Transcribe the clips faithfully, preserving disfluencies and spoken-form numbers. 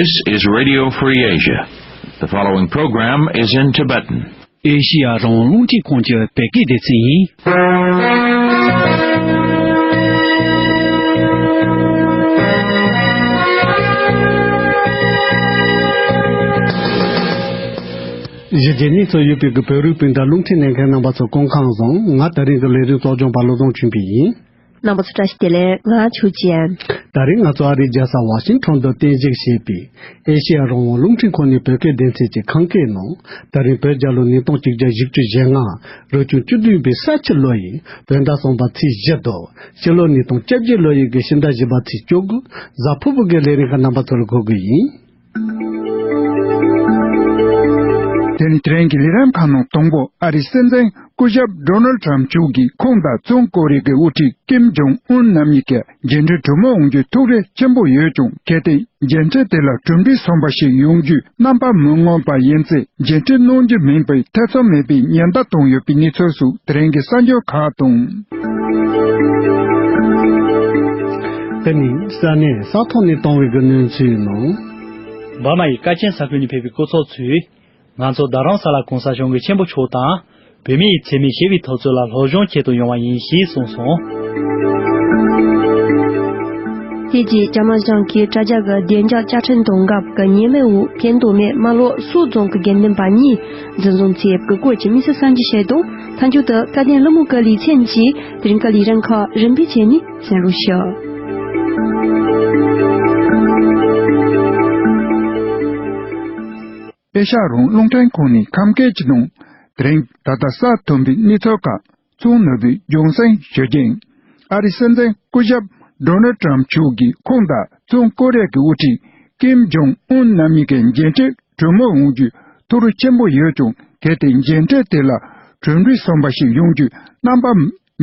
This is Radio Free Asia. The following program is in Tibetan. ཨེ་ཤི་ཡ་རང་དབང་རླུང་འཕྲིན་ཁང་གི་བོད་སྐད་སྡེ་ཚན་ཡིན། གཞི་རྒྱ་གཉིས་སུ་ཡོད་པའི་གི་བོད་རིགས་སྤུན་ཟླ་རླུང་འཕྲིན་གནས་མཁན་རྣམ་པ་ཚོ་སྐུ་ཁམས་བཟང་། ང་ད་རིང་གི་ལས་རིམ་གཙོ་སྐྱོང་པ་བློ་བཟང་ཆོས་འཕེལ་ཡིན། རྣམ་པ་ཚོ་བཀྲ་ཤིས་བདེ་ལེགས། ང་ཆོས་ཅན། ད་རིང་ང་ཚོ་ཨ་རིའི་རྒྱལ་ས་ཝ་ཤིང་ཊོན་དུ་རྟེན་གཞི་བྱས་པའི་ཨེ་ཤེ་ཡ་རང་དབང་རླུང་འཕྲིན་ཁང་ནས་བོད་སྐད་སྡེ་ཚན་གྱི་ཁམས་སྐད་ནང་། ད་རིང་བོད་རྒྱལ་ལོ་ཉིས་སྟོང་གཅིག་བརྒྱ་བཞི་བཅུ་ཞེ་ལྔ། རབ་བྱུང་བཅུ་བདུན་པའི་ས་ཁྱི་ལོ་ཡི་བོད་ཟླ་གསུམ་པ་ཚེས་བཞི་དང་། སྤྱི་ལོ་ཉིས་སྟོང་བཅོ་བརྒྱད་ལོ་ཡི་གི་ཕྱི་ཟླ་བཞི་པ་ཚེས་བཅུ་དགུ། གཟའ་ཕུར་བུ་གི་ལས་རིམ་ཁག་རྣམ་པ་ཚོར་འགོད་གི་ཡིན། དེ་ནི་དེ་རིང་གི་ལས་རིམ་ཁག་ནང་དང་པོ། ཨ་རིའི་སྲིད་འཛིན་སྐུ་ཞབས་ཌོ་ནལ་ཊམ་མཆོག་གིས་ཁོང་དང་བྱང་ཀོ་རི་ཡའི་དབུ་ཁྲིད་ཀིམ་ཇོང་ཨུན་རྣམ་གཉིས་ཀྱི་མཇལ་འཕྲད་གྲོས་མོལ་འོང་རྒྱུའི་ཐུགས་རེ་ཆེན་པོ་ཡོད་ཀྱང་། གལ་ཏེ་མཇལ་འཕྲད་དེ་ལ་གྲུབ་འབྲས་བཟང་པ་ཞིག་ཡོང་རྒྱུའི་རྣམ་པ་མི་མངོན་པ་ཡིན་ཚེ། མཇལ་འཕྲད་གནང་རྒྱུ་མིན་པའི་ཐེ་ཚོམ་མེད་པའི་ཉེན་བརྡ་བཏང་ཡོད་པའི་གནས་ཚུལ་སོགས་དེ་རིང་གི་གསར་འགྱུར་ཁག་དང་། དེ་ནི་ས་གནས་ས་ཐོག་ནས་བཏང་བའི་གི་གནས་ཚུལ་ནང་། འབར་མ་ཡི་ཀ་ཆེན་ས་ཁུལ་ནས་ཕེབས་པའི་སྐུ་ཚབ་ཚོས། ང་ཚོ་རྡ་རམ་ས་ལ་གོང་ས་སྐྱོང་གི་ཆེན་པོ་མཆོག་དང་། བོད་མི་ཡི་འཚེ་མེད་ཞི་བའི་འཐབ་རྩོད་ལ་སློབ་སྦྱོང་བྱེད་དུ་ཡོང་བ་ཡིན་ཞེས་གསུངས་སོང་། དེ་རྗེས་རྒྱ་དམར་གཞུང་གིས་དྲ་རྒྱ་གི་བདེ་འཇགས་བཅའ་ཁྲིམས་དང་འགལ་གྱི་ཉེས་མིང་འོག་ཕན་ཐོགས་མེད་རྨ་ལྷོ་སོག་རྫོང་གི་དགེ་འདུན་པ་གཉིས་འཛིན་བཟུང་བྱས་བཀག་སྐོར་གྱིས་དམིགས་བསལ་གསར་འགྱུར་བཤད་དོན། མཐའ་མཇུག་ཏུ་སྐལ་ལྡན་གླུ་མོ་གི་ལེ་ཚན་གྱིས་དེ་རིང་གི་ལས་རིམ་ཁག་རིམ་པས་བྱས་ནས་གསན་རོགས་ཞུ། ཨེ་ཤ་ཡ་རང་དབང་རླུང་འཕྲིན་ཁང་ནས་ཁམས་སྐད་ཀྱི་ནང་དེ་རིང་ད་ལྟ་གསར་ཐོན་པའི་གནས་ཚུལ་ཁག་གཙོ་བོ་ནོར་བུས་རྒྱང་སྲིང་ཞུ་རྒྱུ་ཡིན། ཨ་རིའི་སྲིད་འཛིན་སྐུ་ཞབས་ཌོ་ནལ་ཊམ་མཆོག་གིས་ཁོང་དང་བྱང་ཀོ་རི་ཡ་གི་དབུ་ཁྲིད་ཀིམ་ཇོང་ཨུན་རྣམ་གཉིས་ཀྱི་མཇལ་འཕྲད་གྲོས་མོལ་འོང་རྒྱུའི་ཐུགས་རེ་ཆེན་པོ་ཡོད་ཀྱང་། གལ་ཏེ་མཇལ་འཕྲད་དེ་ལ་གྲུབ་འབྲས་བཟང་པ་ཞིག་ཡོང་རྒྱུའི་རྣམ་པ་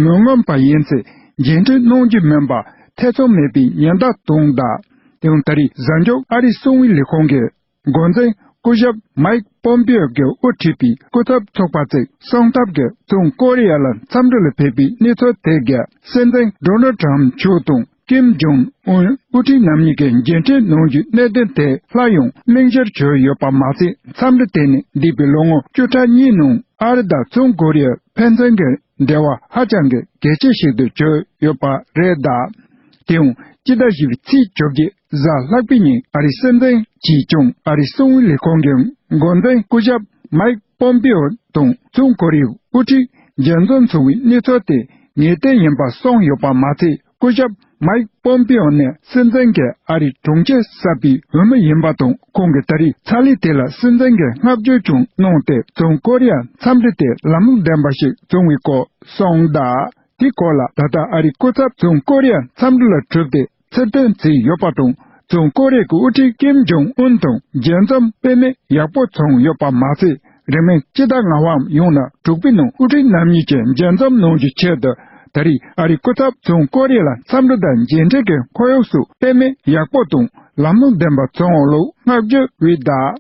མི་མངོན་པ་ཡིན་ཚེ། མཇལ་འཕྲད་གནང་རྒྱུ་མིན་པ་ཐེ་ཚོམ་མེད་པའི་ཉེན་བརྡ་བཏང་གདའ། དེ་ཡང་ད་རེས་གཟའ་མཇུག་ཨ་རིའི་གསང་བའི་ལས་ཁུངས་ཀྱི་འགོ་འཛིན་སྐུ་ཞབས་མའིག་པོམ་པེའོ་གིས་དབུ་ཁྲིད་པའི་སྐུ་ཚབ་ཚོགས་པ་ཚོས་གསང་ཐབས་ཀྱིས་བྱང་ཀོ་རི་ཡ་ལ་འཚམས་འདྲི་ལ་ཕེབས་པའི་གནས་ཚུལ་དེ་གས་སྲིད་འཛིན་ཌོ་ནལ་ཊམ་མཆོག་དང་ཀིམ་ཇོང་ཨུན་དབུ་ཁྲིད་རྣམ་གཉིས་ཀྱི་མཇལ་འཕྲད་གནང་རྒྱུའི་གནད་དོན་དེ་སླར་ཡང་གླེང་གཞིར་གྱུར་ཡོད་པ་མ་ཟད། འཚམས་འདྲི་དེ་ནི་འདས་པའི་ལོ་ངོ་བཅུ་ཕྲག་གཉིས་ནང་ཨ་རི་དང་བྱང་ཀོ་རི་ཡའི་ཕན་ཚུན་གྱི་འབྲེལ་བ་ཧ་ཅང་གི་གལ་ཆེ་ཞིག་ཏུ་གྱུར་ཡོད་པ་རེད་གདའ། དེ་ཡང་སྤྱི་ཟླ་བཞི་པའི་ཚེས་བཅོ་བརྒྱད་གཟའ་ལྷག་པའི་ཉིན་ཨ་རིའི་སྲིད་འཛིན་གྱིས་ཀྱང་ཨ་རིའི་གསང་བའི་ལས་ཁུངས་ཀྱི་འགོ་འཛིན་སྐུ་ཞབས་མའིག་པོམ་པེའོ་དང་བྱང་ཀོ་རི་ཡའི་དབུ་ཁྲིད་མཇལ་འཛོམས་བྱུང་བའི་གནས་ཚུལ་དེ་ངེས་གཏན་ཡིན་པ་གསུངས་ཡོད་པ་མ་ཚད། སྐུ་ཞབས་མའིག་པོམ་པེའོ་ནི་སྲིད་འཛིན་གྱིས་ཨ་རིའི་དྲུང་ཆེ་གསར་པའི་འོས་མི་ཡིན་པ་དང་། ཁོང་གིས་ད་རེས་ཕྱག་ལས་དེ་ལ་སྲིད་འཛིན་གྱི་བསྔགས་བརྗོད་ཀྱང་གནང་སྟེ། བྱང་ཀོ་རི་ཡ་འཚམས་འདྲི་དེ་ལམ་ལུགས་ལྡན་པ་ཞིག་བྱུང་བའི་སྐོར་གསུངས་གདའ། དེའི་སྐོར་ལ་ད་ལྟ་ཨ་རིའི་སྐུ་ཚབ་བྱང་ཀོ་རི་ཡ་འཚམས་འདྲི་ལ་གྲུབ་སྟེ་ཕྱིར་ཐོན་བྱས་ཡོད་པ་དང་། བྱང་ཀོ་རི་ཡའི་དབུ་ཁྲིད་ཀིམ་ཇོང་ཨུན་དང་མཇལ་འཛོམས་དཔེ་མེད་ཡག་པོ་བྱུང་ཡོད་པ་མ་ཟད། རིང་མིན་སྤྱི་ཟླ་ལྔ་པའམ་ཡང་ན་དྲུག་པའི་ནང་དབུ་ཁྲིད་རྣམ་གཉིས་ཀྱིས་མཇལ་འཛོམས་གནང་རྒྱུའི་ཆེད་དུ། ད་རེས་ཨ་རིའི་སྐུ་ཚབ་བྱང་ཀོ་རི་ཡ་ལ་འཚམས་འདྲི་དང་མཇལ་འཕྲད་ཀྱི་ཁོར་ཡུག་སོགས་དཔེ་མེད་ཡག་པོ་དང་ལམ་ལུགས་ལྡན་པ་བྱུང་བ་ལ་བསྔགས་བརྗོད་འོས་གདའ།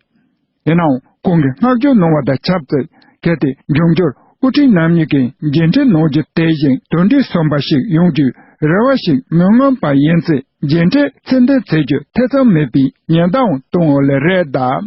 ཡིན་ནའང་ཁོང་གིས་བསྔགས་བརྗོད་གནང་བ་དང་ཆབས་ཅིག་གལ་ཏེ་འབྱུང་འགྱུར་དབུ་ཁྲིད་རྣམ་གཉིས་ཀྱིས་མཇལ་འཕྲད་གནང་རྒྱུ་དེ་བཞིན་དོན་འགྲུབ་བཟང་པ་ཞིག་ཡོང་རྒྱུའི་རེ་བ་ཞིག་མི་མངོན་པ་ཡིན་ཚེ། མཇལ་འཕྲད་ཕྱིར་འཐེན་བྱེད་རྒྱུ་ཐེ་ཚོམ་མེད་པའི་ཉེན་བརྡའང་བཏང་ཡོད་ལེ་རེད་གདའ།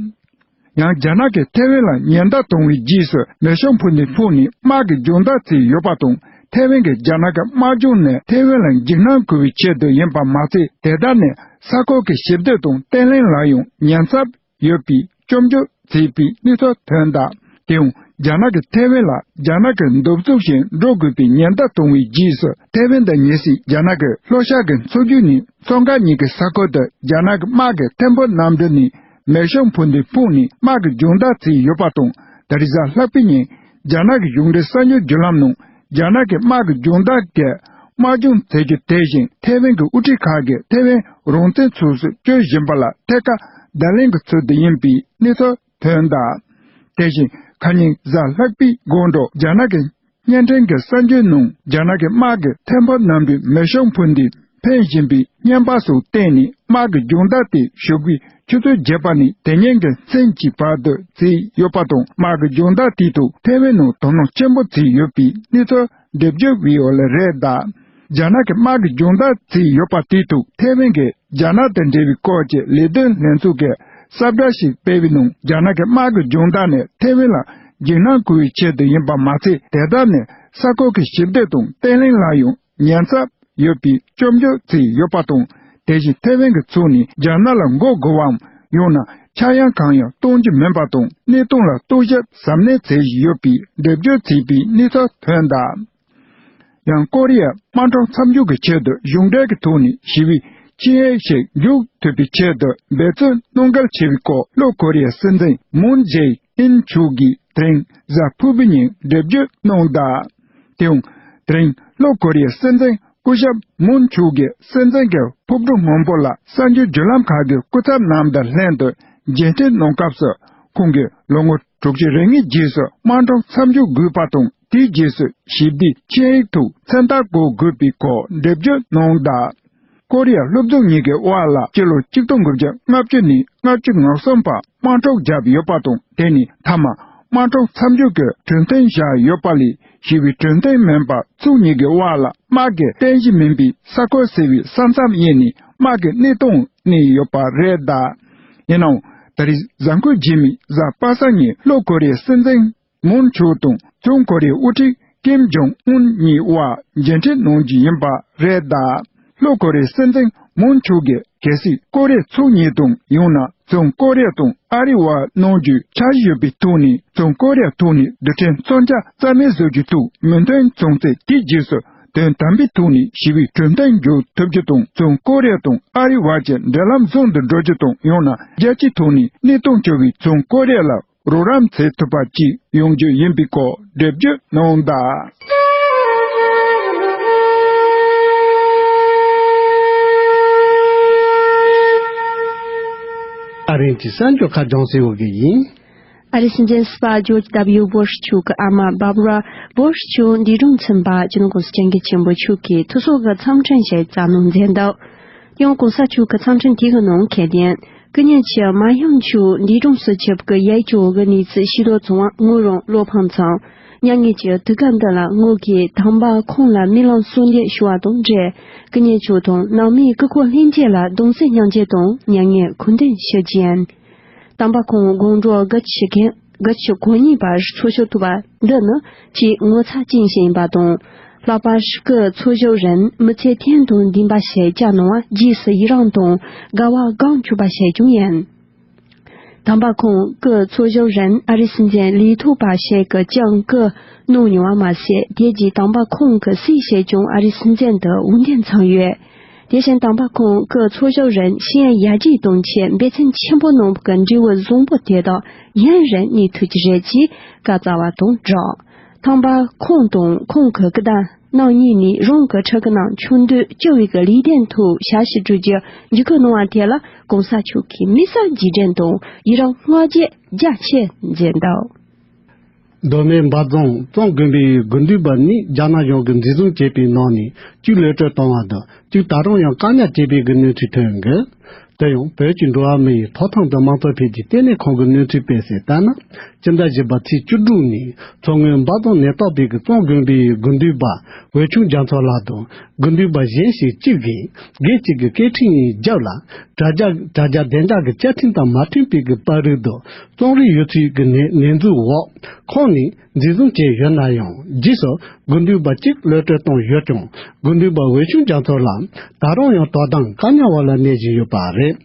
ཡང་རྒྱ་ནག་གིས་ཐེ་ཝན་ལ་ཉེན་བརྡ་བཏང་བའི་རྗེས་སུ་མེ་ཤུགས་འཕུར་མདེལ་འཕངས་ནས་དམག་གི་སྦྱོང་བརྡར་བྱས་ཡོད་པ་དང་། ཐེ་ཝན་གྱི་རྒྱ་ནག་གི་དམག་སྦྱོང་ནི་ཐེ་ཝན་ལ་འཇིགས་སྣང་སྐུལ་བའི་ཆེད་དུ་ཡིན་པ་མ་ཟད། དེ་དག་ནི་ས་ཁུལ་གྱི་ཞི་བདེ་དང་བརྟན་ལྷིང་ལ་ཡང་ཉེན་ཚབས་ཡོད་པའི་སྐྱོན་བརྗོད་བྱས་པའི་གནས་ཚུལ་ཐོན་གདའ། དེ་ཡང་རྒྱ་ནག་གིས་ཐེ་ཝན་ལ་རྒྱ་ནག་གི་གདུག་རྩུབ་བཞིན་འགྲོ་དགོས་པའི་ཉེན་བརྡ་བཏང་བའི་རྗེས་སུ། ཐེ་ཝན་དང་ཉེ་སའི་རྒྱ་ནག་གི་ལྷོ་ཤར་གྱི་མཚོ་རྒྱུད་ནས་མཚོ་འགག་གཉིས་ཀྱི་ས་ཁུལ་དུ་རྒྱ་ནག་གི་དམག་གིས་ཐེམ་ཕུ་གནམ་གྲུ་ནས་མེ་ཤུགས་འཕུར་མདེལ་འཕངས་ནས་དམག་གི་སྦྱོང་བརྡར་བྱས་ཡོད་པ་དང་། ད་རེས་གཟའ་ལྷག་པའི་ཉིན་རྒྱ་ནག་གི་གཞུང་འབྲེལ་གསར་འགྱུར་བརྒྱུད་ལམ་ནང་རྒྱ་ནག་གི་དམག་གི་སྦྱོང་བརྡར་གྱི་དམག་སྦྱོང་བྱེད་རྒྱུ་དེ་བཞིན་ཐེ་ཝན་གྱི་དབུ་ཁྲིད་ཁག་གིས་ཐེ་ཝན་རང་བཙན་ཚོགས་སུ་བསྐྱོད་བཞིན་པ་ལ་ཐད་ཀར་བརྡ་ལན་གྱི་ཚུལ་དུ་ཡིན་པའི་གནས་ཚུལ་ཐོན་གདའ། དེ་བཞིན་ཁ་ཉིན་གཟའ་ལྷག་པའི་དགོང་དྲོ་རྒྱ་ནག་གི་བརྙན་འཕྲིན་གྱི་གསར་འགྱུར་ནང་རྒྱ་ནག་གི་དམག་གིས་ཐེམ་ཕུ་གནམ་གྲུས་མེ་ཤུགས་འཕུར་མདེལ་འཕེན་བཞིན་པའི་བརྙན་པར་སོགས་བསྟན་ནས། དམག་གི་སྦྱོང་བརྡར་དེ་ཞོགས་པའི་ཆུ་ཚོད་བརྒྱད་པ་ནས་དེ་ཉིན་གྱི་མཚན་གཅིག་བར་དུ་བྱས་ཡོད་པ་དང་། དམག་གི་སྦྱོང་བརྡར་དེའི་ཐོག་ཐེ་ཝན་ནང་དོ་སྣང་ཆེན་པོ་བྱས་ཡོད་པའི་གནས་ཚུལ་འགྲེལ་བརྗོད་འོས་ཡོད་ལེ་རེད་གདའ། རྒྱ་ནག་གི་དམག་གི་སྦྱོང་བརྡར་བྱས་ཡོད་པ་དེའི་ཐོག་ཐེ་ཝན་གྱིས་རྒྱ་ནག་དང་འབྲེལ་བའི་སྐོར་གྱི་ལས་དོན་ལྷན་ཚོགས་ཀྱི་གསལ་བསྒྲགས་ཤིག་སྤེལ་བའི་ནང་། རྒྱ་ནག་གི་དམག་གི་སྦྱོང་བརྡར་ནས་ཐེ་ཝན་ལ་འཇིགས་སྣང་སྐུལ་བའི་ཆེད་དུ་ཡིན་པ་མ་ཚད། དེ་དག་ནས་ས་ཁུལ་གྱི་ཞི་བདེ་དང་བརྟན་ལྷིང་ལ་ཡང་ཉེན་ཚབས་ཡོད་པའི་སྐྱོན་བརྗོད་བྱས་ཡོད་པ་དང་། དེ་བཞིན་ཐེ་ཝན་གྱི་ཕྱོགས་ནས་རྒྱ་ནག་ལ་མགོ་སྒུར་བའམ་ཡང་ན་ཆག་ཡང་གང་ཡང་གཏོང་རྒྱུ་མིན་པ་དང་། གནས་སྟངས་ལ་རྟོག་ཞིབ་གཟབ་ནན་བྱེད་བཞིན་ཡོད་པའི་འགྲེལ་བརྗོད་བྱས་པའི་གནས་ཚུལ་ཐོན་གདའ། ཡང་ཀོ་རི་ཡའི་དམག་འཁྲུག་མཚམས་འཇོག་གི་ཆེད་དུ་གཞུང་འབྲེལ་གྱི་ཐོག་ནས་ཞི་བའི་ཆིངས་ཡིག་ཞིག་འཇོག་ཐུབ་པའི་ཆེད་དུ་འབད་བརྩོན་གནང་གལ་ཆེ་བའི་སྐོར། ལྷོ་ཀོ་རི་ཡའི་སྲིད་འཛིན་མུན་ཇེ་ཨིན་མཆོག་གིས་དེ་རིང་གཟའ་ཕུར་བུའི་ཉིན་འགྲེལ་བརྗོད་གནང་གདའ། དེ་ཡང་དེ་རིང་ལྷོ་ཀོ་རི་ཡའི་སྲིད་འཛིན་སྐུ་ཞབས་མུན་མཆོག་གིས་སྲིད་འཛིན་གྱི་ཕོ་བྲང་སྔོན་པོ་ལ་གསར་འགྱུར་བརྒྱུད་ལམ་ཁག་གི་སྐུ་ཚབ་རྣམས་དང་ལྷན་དུ་མཇལ་འཕྲད་གནང་སྐབས་སུ། ཁོང་གིས་ལོ་ངོ་དྲུག་ཅུ་རེ་ལྔའི་རྗེས་སུ་དམག་འཁྲུག་མཚམས་འཇོག་དགོས་པ་དང་། དེའི་རྗེས་སུ་ཞི་བདེའི་ཆིངས་ཡིག་ཐོག་མཚན་རྟགས་བཀོད་དགོས་པའི་སྐོར་འགྲེལ་བརྗོད་གནང་གདའ། ཀོ་རི་ཡ་ལྷོ་ཕྱོགས་གཉིས་ཀྱི་དབར་ལ་སྤྱི་ལོ་ཆིག་སྟོང་དགུ་བརྒྱ་ལྔ་བཅུ་ནས་ལྔ་བཅུ་ང་གསུམ་བར་དམག་འཁྲུག་བརྒྱབ་ཡོད་པ་དང་། དེ་ནས་མཐའ་མ་དམག་འཁྲུག་མཚམས་འཇོག་གི་གྲོས་མཐུན་བཞག་ཡོད་པ་ལས། ཞི་བའི་གྲོས་མཐུན་མིན་པར་ཕྱོགས་གཉིས་ཀྱི་དབར་ལ་དམག་གི་རྟེན་གཞི་མིན་པའི་ས་ཁུལ་ཟེར་བའི་ས་མཚམས་དབྱེ་ནས་དམག་གི་གནས་སྟངས་གནས་ཡོད་པ་རེད་གདའ། ཡིན་ནའང་། ད་རེས་གཟའ་འཁོར་རྗེས་མའི་གཟའ་པ་སངས་ཉིན་ལྷོ་ཀོ་རི་ཡའི་སྲིད་འཛིན་མུན་མཆོག་དང་བྱང་ཀོ་རི་ཡའི་དབུ་ཁྲིད་ཀིམ་ཇོང་ཨུན་གཉིས་དབར་མཇལ་འཕྲད་གནང་རྒྱུ་ཡིན་པ་རེད་གདའ། ལྷོ་ཀོ་རི་ཡའི་སྲིད་འཛིན་མུན་མཆོག་གིས་གལ་སྲིད་ཀོ་རི་ཡ་ཕྱོགས་གཉིས་དང་། ཡང་ན་བྱང་ཀོ་རི་ཡ་དང་ཨ་རིའི་དབར་གནང་རྒྱུའི་འཆར་གཞི་ཡོད་པའི་ཐོག་ནས། བྱང་ཀོ་རི་ཡའི་ཐོག་ནས་རྡུལ་ཕྲན་མཚོན་ཆ་རྩ་མེད་བཟོ་རྒྱུའི་ཐོག་མོས་མཐུན་བྱུང་ཚེ། དེའི་རྗེས་སུ་དོན་དམ་པའི་ཐོག་ནས་ཞི་བའི་གྲོས་མཐུན་འཇོག་ཐུབ་རྒྱུ་དང་། བྱང་ཀོ་རི་ཡ་དང་ཨ་རིའི་དབར་གྱི་འབྲེལ་ལམ་བཟང་དུ་འགྲོ་རྒྱུ་དང་། ཡང་ན་རྒྱལ་སྤྱིའི་ཐོག་ནས་གནས་སྟངས་སྐྱོ་བའི་བྱང་ཀོ་རི་ཡ་ལ་རོགས་རམ་བྱེད་ཐུབ་པ་ཅིག་ཡོང་རྒྱུ་ཡིན་པའི་སྐོར་འགྲེལ་བརྗོད་གནང་གདའ། ཨ་རིན་གྱི་གསར་འགྱུར་ཁག་ལྗོངས་སེ་འོ་གི་ཡིན། ཨ་རིའི་སྲིད་འཛིན་ཟུར་པ་ཇོརྗ་ཌབ་ལིའུ་སྦོ་ཤི་མཆོག་གི་ཨ་མ་བྷར་བྷ་ར་སྦོ་ཤི་མཆོག་འདས་གྲོངས་ཕྱིན་པ་སྤྱི་ནོར་༸གོང་ས་༸སྐྱབས་མགོན་ཆེན་པོ་མཆོག་གིས་ཐུགས་གསོ་གི་འཚམས་འཕྲིན་ཞིག་བསྩལ་གནང་མཛད་འདུག་ཡང་༸གོང་ས་མཆོག་གི་འཚམས་འཕྲིན་དེ་གི་ནང་ཁེ་དན་སྐུ་ཉིད་ཀྱི་མ་ཧྱང་མཆོག་འདས་གྲོངས་སུ་ཆིབས་ཀྱི་ཡལ་གྱི་འོག་གི་གནས་ཚུལ་ཤེས་རྟོགས་བྱུང་བ་ངོ་རང་བློ་ཕམ་ཚང་། མྱ་ངན་གྱི་དུས་སྐབས་འདི་ལ་ངོ་གིས་དམ་པ་ཁོང་ལ་སྨོན་ལམ་གསོལ་འདེབས་ཞུ་བ་དང་འབྲེལ། སྐུ་ཉིད་མཆོག་དང་ནང་མིའི་སྐུ་འཁོར་ལྷན་རྒྱས་ལ་གདུང་སེམས་མཉམ་སྐྱེད་དང་མྱ་ངན་གུས་འདུད་ཞུ་རྒྱུ་ཡིན། དམ་པ་ཁོང་དགུང་གྲངས་དགུ་བཅུ་གོ་གཉིས་པར་འཚོ་བཞུགས་ཐུབ་པ་འདི་ནི་ཆེས་ངོ་མཚར་ཅན་ཞིག་ཡིན་པ་དང་། ལྷག་པར་སྐུ་འཚོ་བཞུགས་རིང་མི་ཚེ་ཐན་དང་ལྡན་པ་ཞིག་བསྐྱལ་གནང་བ་རྗེས་སུ་ཡི་རང་དང་དགའ་བ་གང་བྱུང་བ་ཞིག་ཀྱང་ཡིན། དམ་པ་ཁོང་སྐུ་འཚོ་བཞུགས་རིང་ཨ་རིའི་སྲིད་འཛིན་ལས་ཐོག་པ་ཞིག་གིས་ཀྱང་སྐུ་གནང་མྱོང་བ་མ་ཟད། དེ་རྗེས་དམ་པ་ཁོང་གི་སྲས་ཞིག་ཀྱང་ཨ་རིའི་སྲིད་འཛིན་དུ་འོས་འདེམས་ཚང་ཡོད། དེ་བཞིན་དམ་པ་ཁོང་སྐུ་འཚོ་བཞུགས་རིང་ཤེས་ཡོན་ཡར་རྒྱས་གཏོང་ཆེད་འབད་བརྩོན་ཆེན་པོ་གནང་བ་གི་འབྲས་བུ་བཟང་པོ་དེ་དག་ཡུན་རིང་གནས་ཐུབ་ཀྱི་རེད་ཅེས་བཀའ་སྩལ་བ་དང་སྦྲགས། དམ་པ་ཁོང་དང་ཁོང་གི་སྐུ་ཟླ་རྣམ་གཉིས་ནས་རང་གི་ཕྲུ་གུ་རྣམས་ཆུང་དུས་སྐྱོ་བའི་གི་ལས་དོན་ཐོག་ཞབས་ཕྱི་སྒྲུབ་རྒྱུ་འཇུག་སྐུལ་གནང་བ་དེ་ལ་༸གོང་ས་མཆོག་གིས་དམིགས་བསལ་རྗེས་དྲན་དང་ཡི་རང་བསྔགས་བརྗོད་རྒྱ་ཆེ་མཛད་འདུག་མདོ་སྨད་འབའ་རྫོང་གཙང་དགོན་པའི་དགེ་འདུན་པ་གཉིས་རྒྱ་ནག་གཞུང་གིས་འཛིན་བཟུང་བྱས་པའི་ནང་ནས་གཅིག་གློད་གྲོལ་བཏང་བ་དང་གཅིག་ད་རུང་ཡང་བཀག་ཉར་བྱས་པའི་གི་གནས་ཚུལ་ཐོན་ཡོད། དེ་ཡང་བོད་ཀྱི་འགྲོ་བ་མི་ཡི་ཐོབ་ཐང་དང་མང་གཙོ་འཕེལ་རྒྱས་ལྟེ་གནས་ཁང་གི་གནས་ཚུལ་སྤེལ་གསལ་ལྟར་ན། སྤྱི་ཟླ་བཞི་པ་ཚེས་བཅུ་དྲུག་ཉིན་མཚོ་སྔོན་འབའ་རྫོང་ནད་ཐོག་པའི་གི་གཙང་དགོན་པའི་དགེ་འདུན་པ་འོད་ཆུང་རྒྱ་མཚོ་ལགས་དང་དགེ་འདུན་པ་གཞན་ཞིག་གཅིག་གིས་སྒེར་གཅིག་གི་སྐད་འཕྲིན་ཡི་རྒྱབ་ལ་དྲ་རྒྱ་དྲ་རྒྱ་བདེ་འཇགས་ཀྱི་བཅའ་ཁྲིམས་དང་མ་མཐུན་པའི་གི་པར་རིས་དང་རྩོམ་རིག་ཡོད་ཚུལ་གྱི་ནས་ནས་འཛུགས་འོག་ཁོང་ནས་འཛིན་བཟུང་བྱས་ཡོད་ན་ཡང་། རྗེས་སུ་དགེ་འདུན་པ་གཅིག་གློད་གྲོལ་བཏང་ཡོད་ཀྱང་། དགེ་འདུན་པ་འོད་ཆུང་རྒྱ་མཚོ་ལགས་ད་རུང་ཡང་དོ་དམ་བཀག་ཉར་འོག་ལ་གནས་བཞིན་ཡོད་པ་རེད།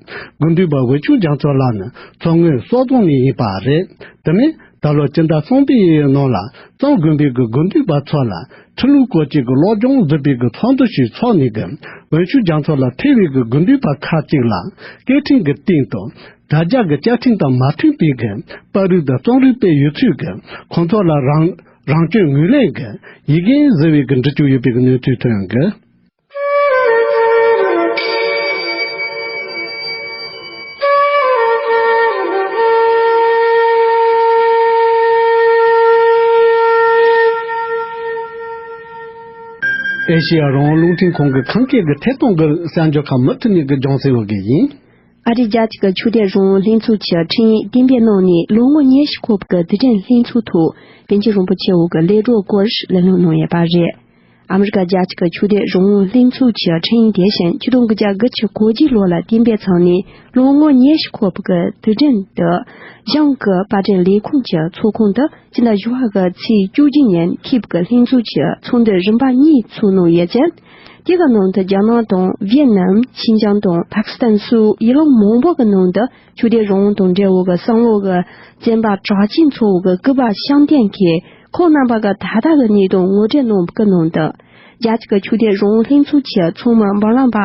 དགེ་འདུན་པ་འོད་ཆུང་རྒྱ་མཚོ་ལགས་ནི་མཚོ་སྔོན་སོག་རྫོང་ནས་ཡིན་པ་རེད། དེ་ནས་ད་ལོ་སྤྱི་ཟླ་གསུམ་པའི་ནང་ལ་གཙང་དགོན་པའི་གི་དགེ་འདུན་པ་ཚོ་ལ་ཁྲི་ལུང་སྐོར་གཅིག་གི་སློབ་སྦྱོང་ཟེར་བའི་གི་ཚོགས་འདུ་ཞིག་འཚོགས་ནས། གི་འོད་ཆུང་རྒྱ་མཚོ་ལ་ཐེ་བའི་གི་དགེ་འདུན་པ་ཁག་ཅིག་ལ་སྐད་འཕྲིན་གྱི་སྟེང་དུ་དྲ་རྒྱ་གི་བཅའ་ཁྲིམས་དང་མ་མཐུན་པའི་གི་པར་རིས་དང་རྩོམ་རིག་སྤེལ་ཡོད་ཚུལ་གྱི་ཁོང་ཚོ་ལ་རང་རང་སྐྱོན་ངོས་ལེན་གྱི་ཡི་གེ་བཟོས་པའི་གི་འབྲི་བཅུག་ཡོད་པའི་གི་གནས་ཚུལ་ཐོན་གི། ཨེ་ཤེ་ཡ་རང་དབང་རླུང་འཕྲིན་ཁང་གི་ཁམས་སྐད་ཀྱི་ཐད་གཏོང་གི་གསར་འགྱུར་ཁག་མུ་མཐུད་ནས་གི་སྦྱོང་སྲིད་འོ་གི་ཡིན། ཨ་རིའི་རྒྱལ་སྤྱི་གི་ཆོས་དད་རང་དབང་ལྷན་ཚོགས་ཀྱི་འཕྲིན་ཡིག་གཏན་འབེབས་གནང་ནས་ལོ་ངོ་ཉི་ཤུ་འཁོར་བའི་གི་དུས་དྲན་ལྷན་ཚོགས་ཐོག་པཎ་ཆེན་རིན་པོ་ཆེ་འོག་གི་ལས་གྲོགས་སྐོར་གླེང་སློང་གནང་ཡོད་པ་རེད། ཨ་མི་རི་ཀ་རྒྱལ་སྤྱི་གི་ཆོས་དད་རང་དབང་ལྷན་ཚོགས་ཀྱི་ཁྲིམས་ཡིག་དེ་བཞིན་ཆིག་སྟོང་དགུ་བརྒྱ་དགུ་བཅུ་གོ་གཅིག་ལོ་ལ་གཏན་འབེབས་ཚར་ནས་ལོ་ངོ་ཉི་ཤུ་འཁོར་བའི་དུས་དྲན་དུ། གཞུང་གི་པར་སྐྲུན་ལས་ཁུངས་ཀྱི་ཚོགས་ཁང་དུ་སྤྱི་ཟླ་བཞི་པ་གི་ཚེས་བཅུ་གཅིག་ཉིན་འཐུས་ཀྱི་ལྷན་ཚོགས་ཀྱི་ཚོགས་འདུ་རིམ་པ་གཉིས་ཚོགས་གནང་ཡོད་ཅིང་། དེ་གི་ནང་དུ་རྒྱ་ནག་དང་ཝེ་ནམ། ཤིན་ཅང་དང་པ་ཀི་སི་ཐན་སོགས་ཡུལ་ལུང་མང་པོ་གི་ནང་དུ་ཆོས་དད་རང་དབང་དང་འབྲེལ་བའི་གསང་བའི་བཙོན་པ་གྲགས་ཅན་ཚོའི་སྐུ་པར་བཤམས་སྟོན་གྱིས་ཁོང་རྣམ་པ་གི་ད་ལྟ་གི་གནས་སྟངས་ངོ་སྤྲོད་གནང་བའི་ནང་དུ། རྒྱལ་སྤྱི་གི་ཆོས་དད་རང་དབང་ལྷན་ཚོགས་ཀྱི་ཚོགས་མི་འབུམ་རམས་པ་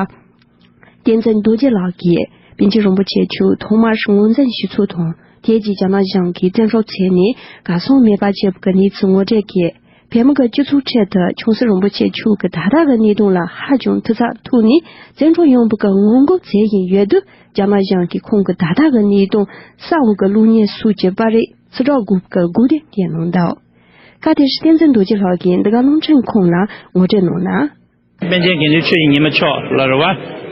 བསྟན་འཛིན་རྡོ་རྗེ་ལགས་ཀྱིས་པཎ་ཆེན་རིན་པོ་ཆེ་མཆོག་ཐོག་མར་ངོས་འཛིན་ཞུས་ཚུལ་དང་། དེ་རྗེས་རྒྱ་ནག་གཞུང་གིས་བཙན་འཕྲོག་བྱས་ནས་གར་སོང་མེད་པ་བྱས་པའི་གནས་ཚུལ་ངོ་སྤྲོད་ཀྱིས། བོད་མི་གི་སྤྱི་ཚོགས་ཁྲོད་དུ་ཆོས་སྲིད་རིན་པོ་ཆེ་མཆོག་གི་ད་ལྟ་གི་གནས་སྟངས་ལ་ཧ་ཅང་ཐུགས་འཚབ་ཐུག་ནས་བཙན་འཕྲོག་ཡོང་བའི་ངོ་རྒོལ་བྱེད་བཞིན་ཡོད་དུས། རྒྱ་ནག་གཞུང་གིས་ཁོང་གི་ད་ལྟ་གི་གནས་སྟངས་གསལ་བོ་གི་གློག་བརྙན་སོགས་ཀྱི་པར་རིས་ཕྱིར་བསྒྲགས་དགོས་པའི་དགོས་འདུན་བསྐྱོན་གནང་འདུག། སྐབས་དེར་བསྟན་འཛིན་རྡོ་རྗེ་ལགས་ཀྱིས་འདི་ག་རླུང་འཕྲིན་ཁང་ལ་ངོ་སྤྲོད་གནང་ན། པཎ་ཆེན་དགེ་འདུན་ཆོས་ཀྱི་ཉི་མ་མཆོག་ལ་རེད་བ།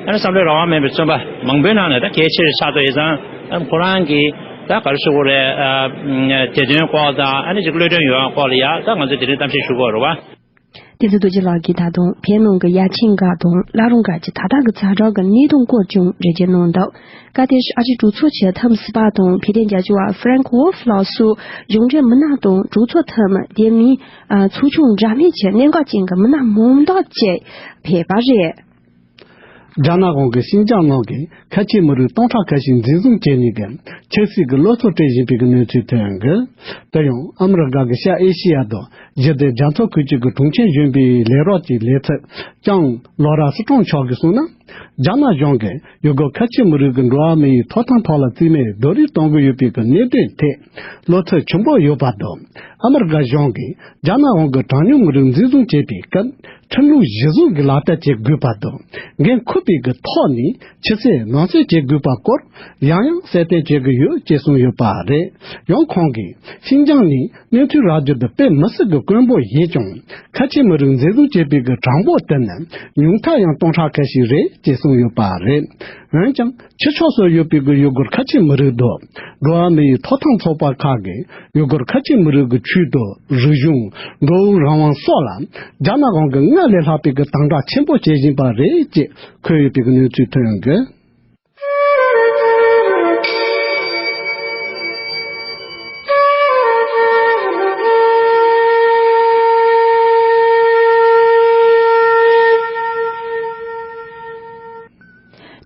ཨ་ནི་བསམ་བློའི་རང་དབང་མེད་པའི་བཙོན་པ་མང་པོའི་ནང་ནས་ད་གལ་ཆེ་རུ་ཆགས་ཐུབ་ཡོད་ཙང་། ཨ་ནི་ཁོ་རང་གིས་ད་ག་རེ་ཞུ་དགོས་རེད། ཨ་བདེ་དོན་སྐོར་དང་ཨ་ནི་ཅིག་གློད་གྲོལ་ཡོང་བ་སྐོར་ལ་ཡ་ད་ང་ཚོས་དེ་རིང་གཏམ་བཤད་ཞུ་དགོས་རེད་བ། བསྟན་འཛིན་རྡོ་རྗེ་ལགས་ཀྱིས་ད་དུང་བོད་ནང་གི་ཡ་ཆེན་སྒར་དང་བླ་རུང་སྒར་གྱི་ད་ལྟ་གི་ཛ་དྲག་གི་གནས་སྟངས་སྐོར་ཀྱང་འགྲེལ་བརྗོད་གནང་འདུག། སྐབས་དེར་ཨ་རིའི་གྲོས་ཚོགས་ཀྱི་འཐུས་མི་ཟུར་པ་དང་བོད་དོན་རྒྱབ་སྐྱོར་བ་ཧྥ་རན་ཀི་ཝོལ་ཧྥི་ལགས་སོགས་གཞུང་འབྲེལ་མི་སྣ་དང་གྲོས་ཚོགས་འཐུས་མི། དེ་མིན་ཚོགས་ཆུང་འདྲ་མིན་གྱི་གནད་འགག་ཅན་གྱི་མི་སྣ་མང་དག་ཅིག་ཕེབས་པ་རེད། རྒྱ་ནག་གཞུང་གིས་ཤིན་ཅང་ནང་གི་ཁ་ཆེ་མི་རིགས་སྟོང་ཕྲག་ཁ་ཤས་འཛིན་བཟུང་བྱས་ནས་ཀྱི་ཆབ་སྲིད་ཀྱི་གློ་ཚད་སྤྲད་བཞིན་པའི་གནས་ཚུལ་ཐོན་ཡོད། དེ་ཡང་ཨ་མི་རི་ཀ་གི་ཤར་ཨེ་ཤེ་ཡ་དང་ཞི་བདེ་རྒྱ་མཚོ་ཁུལ་གཅིག་གི་དྲུང་ཆེ་གཞོན་པའི་ལས་རོགས་ཀྱི་ལས་ཚབ་ལྕམ་ལོ་ར་སི་ཀྲོང་མཆོག་གིས་གསུངས་ན། རྒྱ་ནག་གཞུང་གིས་ཡུ་གུར་ཁ་ཆེ་མི་རིགས་ཀྱི་འགྲོ་བ་མི་ཡི་ཐོབ་ཐང་ཐོག་ལ་རྩིས་མེད་རྡོག་རོལ་གཏོང་གི་ཡོད་པའི་གནད་དོན་ཐད་གློ་ཚད་ཆེན་པོ་ཡོད་པ་དང་། ཨ་མི་རི་ཀ་གཞུང་གིས་རྒྱ་ནག་གཞུང་གིས་གྲངས་ཉུང་མི་རིགས་འཛིན་བཟུང་བྱེད་པའི་སྐབས་ཁྲིམས་ལུགས་གཞི་བཟུང་གི་ལག་བསྟར་བྱེད་དགོས་པ་དང་། འགན་འཁུར་བའི་གི་ཐོག་ནས་ཕྱི་གསལ་ནང་གསལ་བྱེད་དགོས་པ་སྐོར་ཡང་ཡང་གསལ་སྟོན་བྱེད་ཀྱི་ཡོད་ཅེས་གསུངས་ཡོད་པ་རེད། ཡང་ཁོང་གིས་ཤིན་ཅང་ནི་གནས་ཚུལ་རག་རྒྱུ་དེ་དཔེ་མི་སྲིད་ཀྱི་དཀོན་པོ་ཡིན་ཀྱང་། ཁ་ཆེ་མི་རིགས་འཛིན་བཟུང་བྱེད་པའི་གི་གྲངས་འབོར་དེ་ནི་ཉུང་མཐའ་ཡང་སྟོང་ཕྲག་ཁ་ཤས་རེད་ཅེས་གསུངས་ཡོད་པ་རེད། འོན་ཀྱང་ཕྱི་ཕྱོགས་སུ་ཡོད་པའི་གི་ཡུ་གུར་ཁ་ཆེ་མི་རིགས་དང་འགྲོ་བ་མི་ཡི་ཐོབ་ཐང་ཚོགས་པ་ཁག་གིས་ཡུ་གུར་ཁ་ཆེ་མི་རིགས་ཀྱི་ཆོས་དང་རིག་གཞུང་། འགྲོ་བའི་རང་དབང་སོགས་ལ་རྒྱ་ནག་གཞུང་གིས་སྔར་ལས་ལྷག་པའི་གི་དམ་དྲག་ཆེན་པོ་བྱེད་བཞིན་པ་རེད་ཅེས་འཁོད་ཡོད་པའི་གི་གནས་ཚུལ་ཐོན་ཡོད།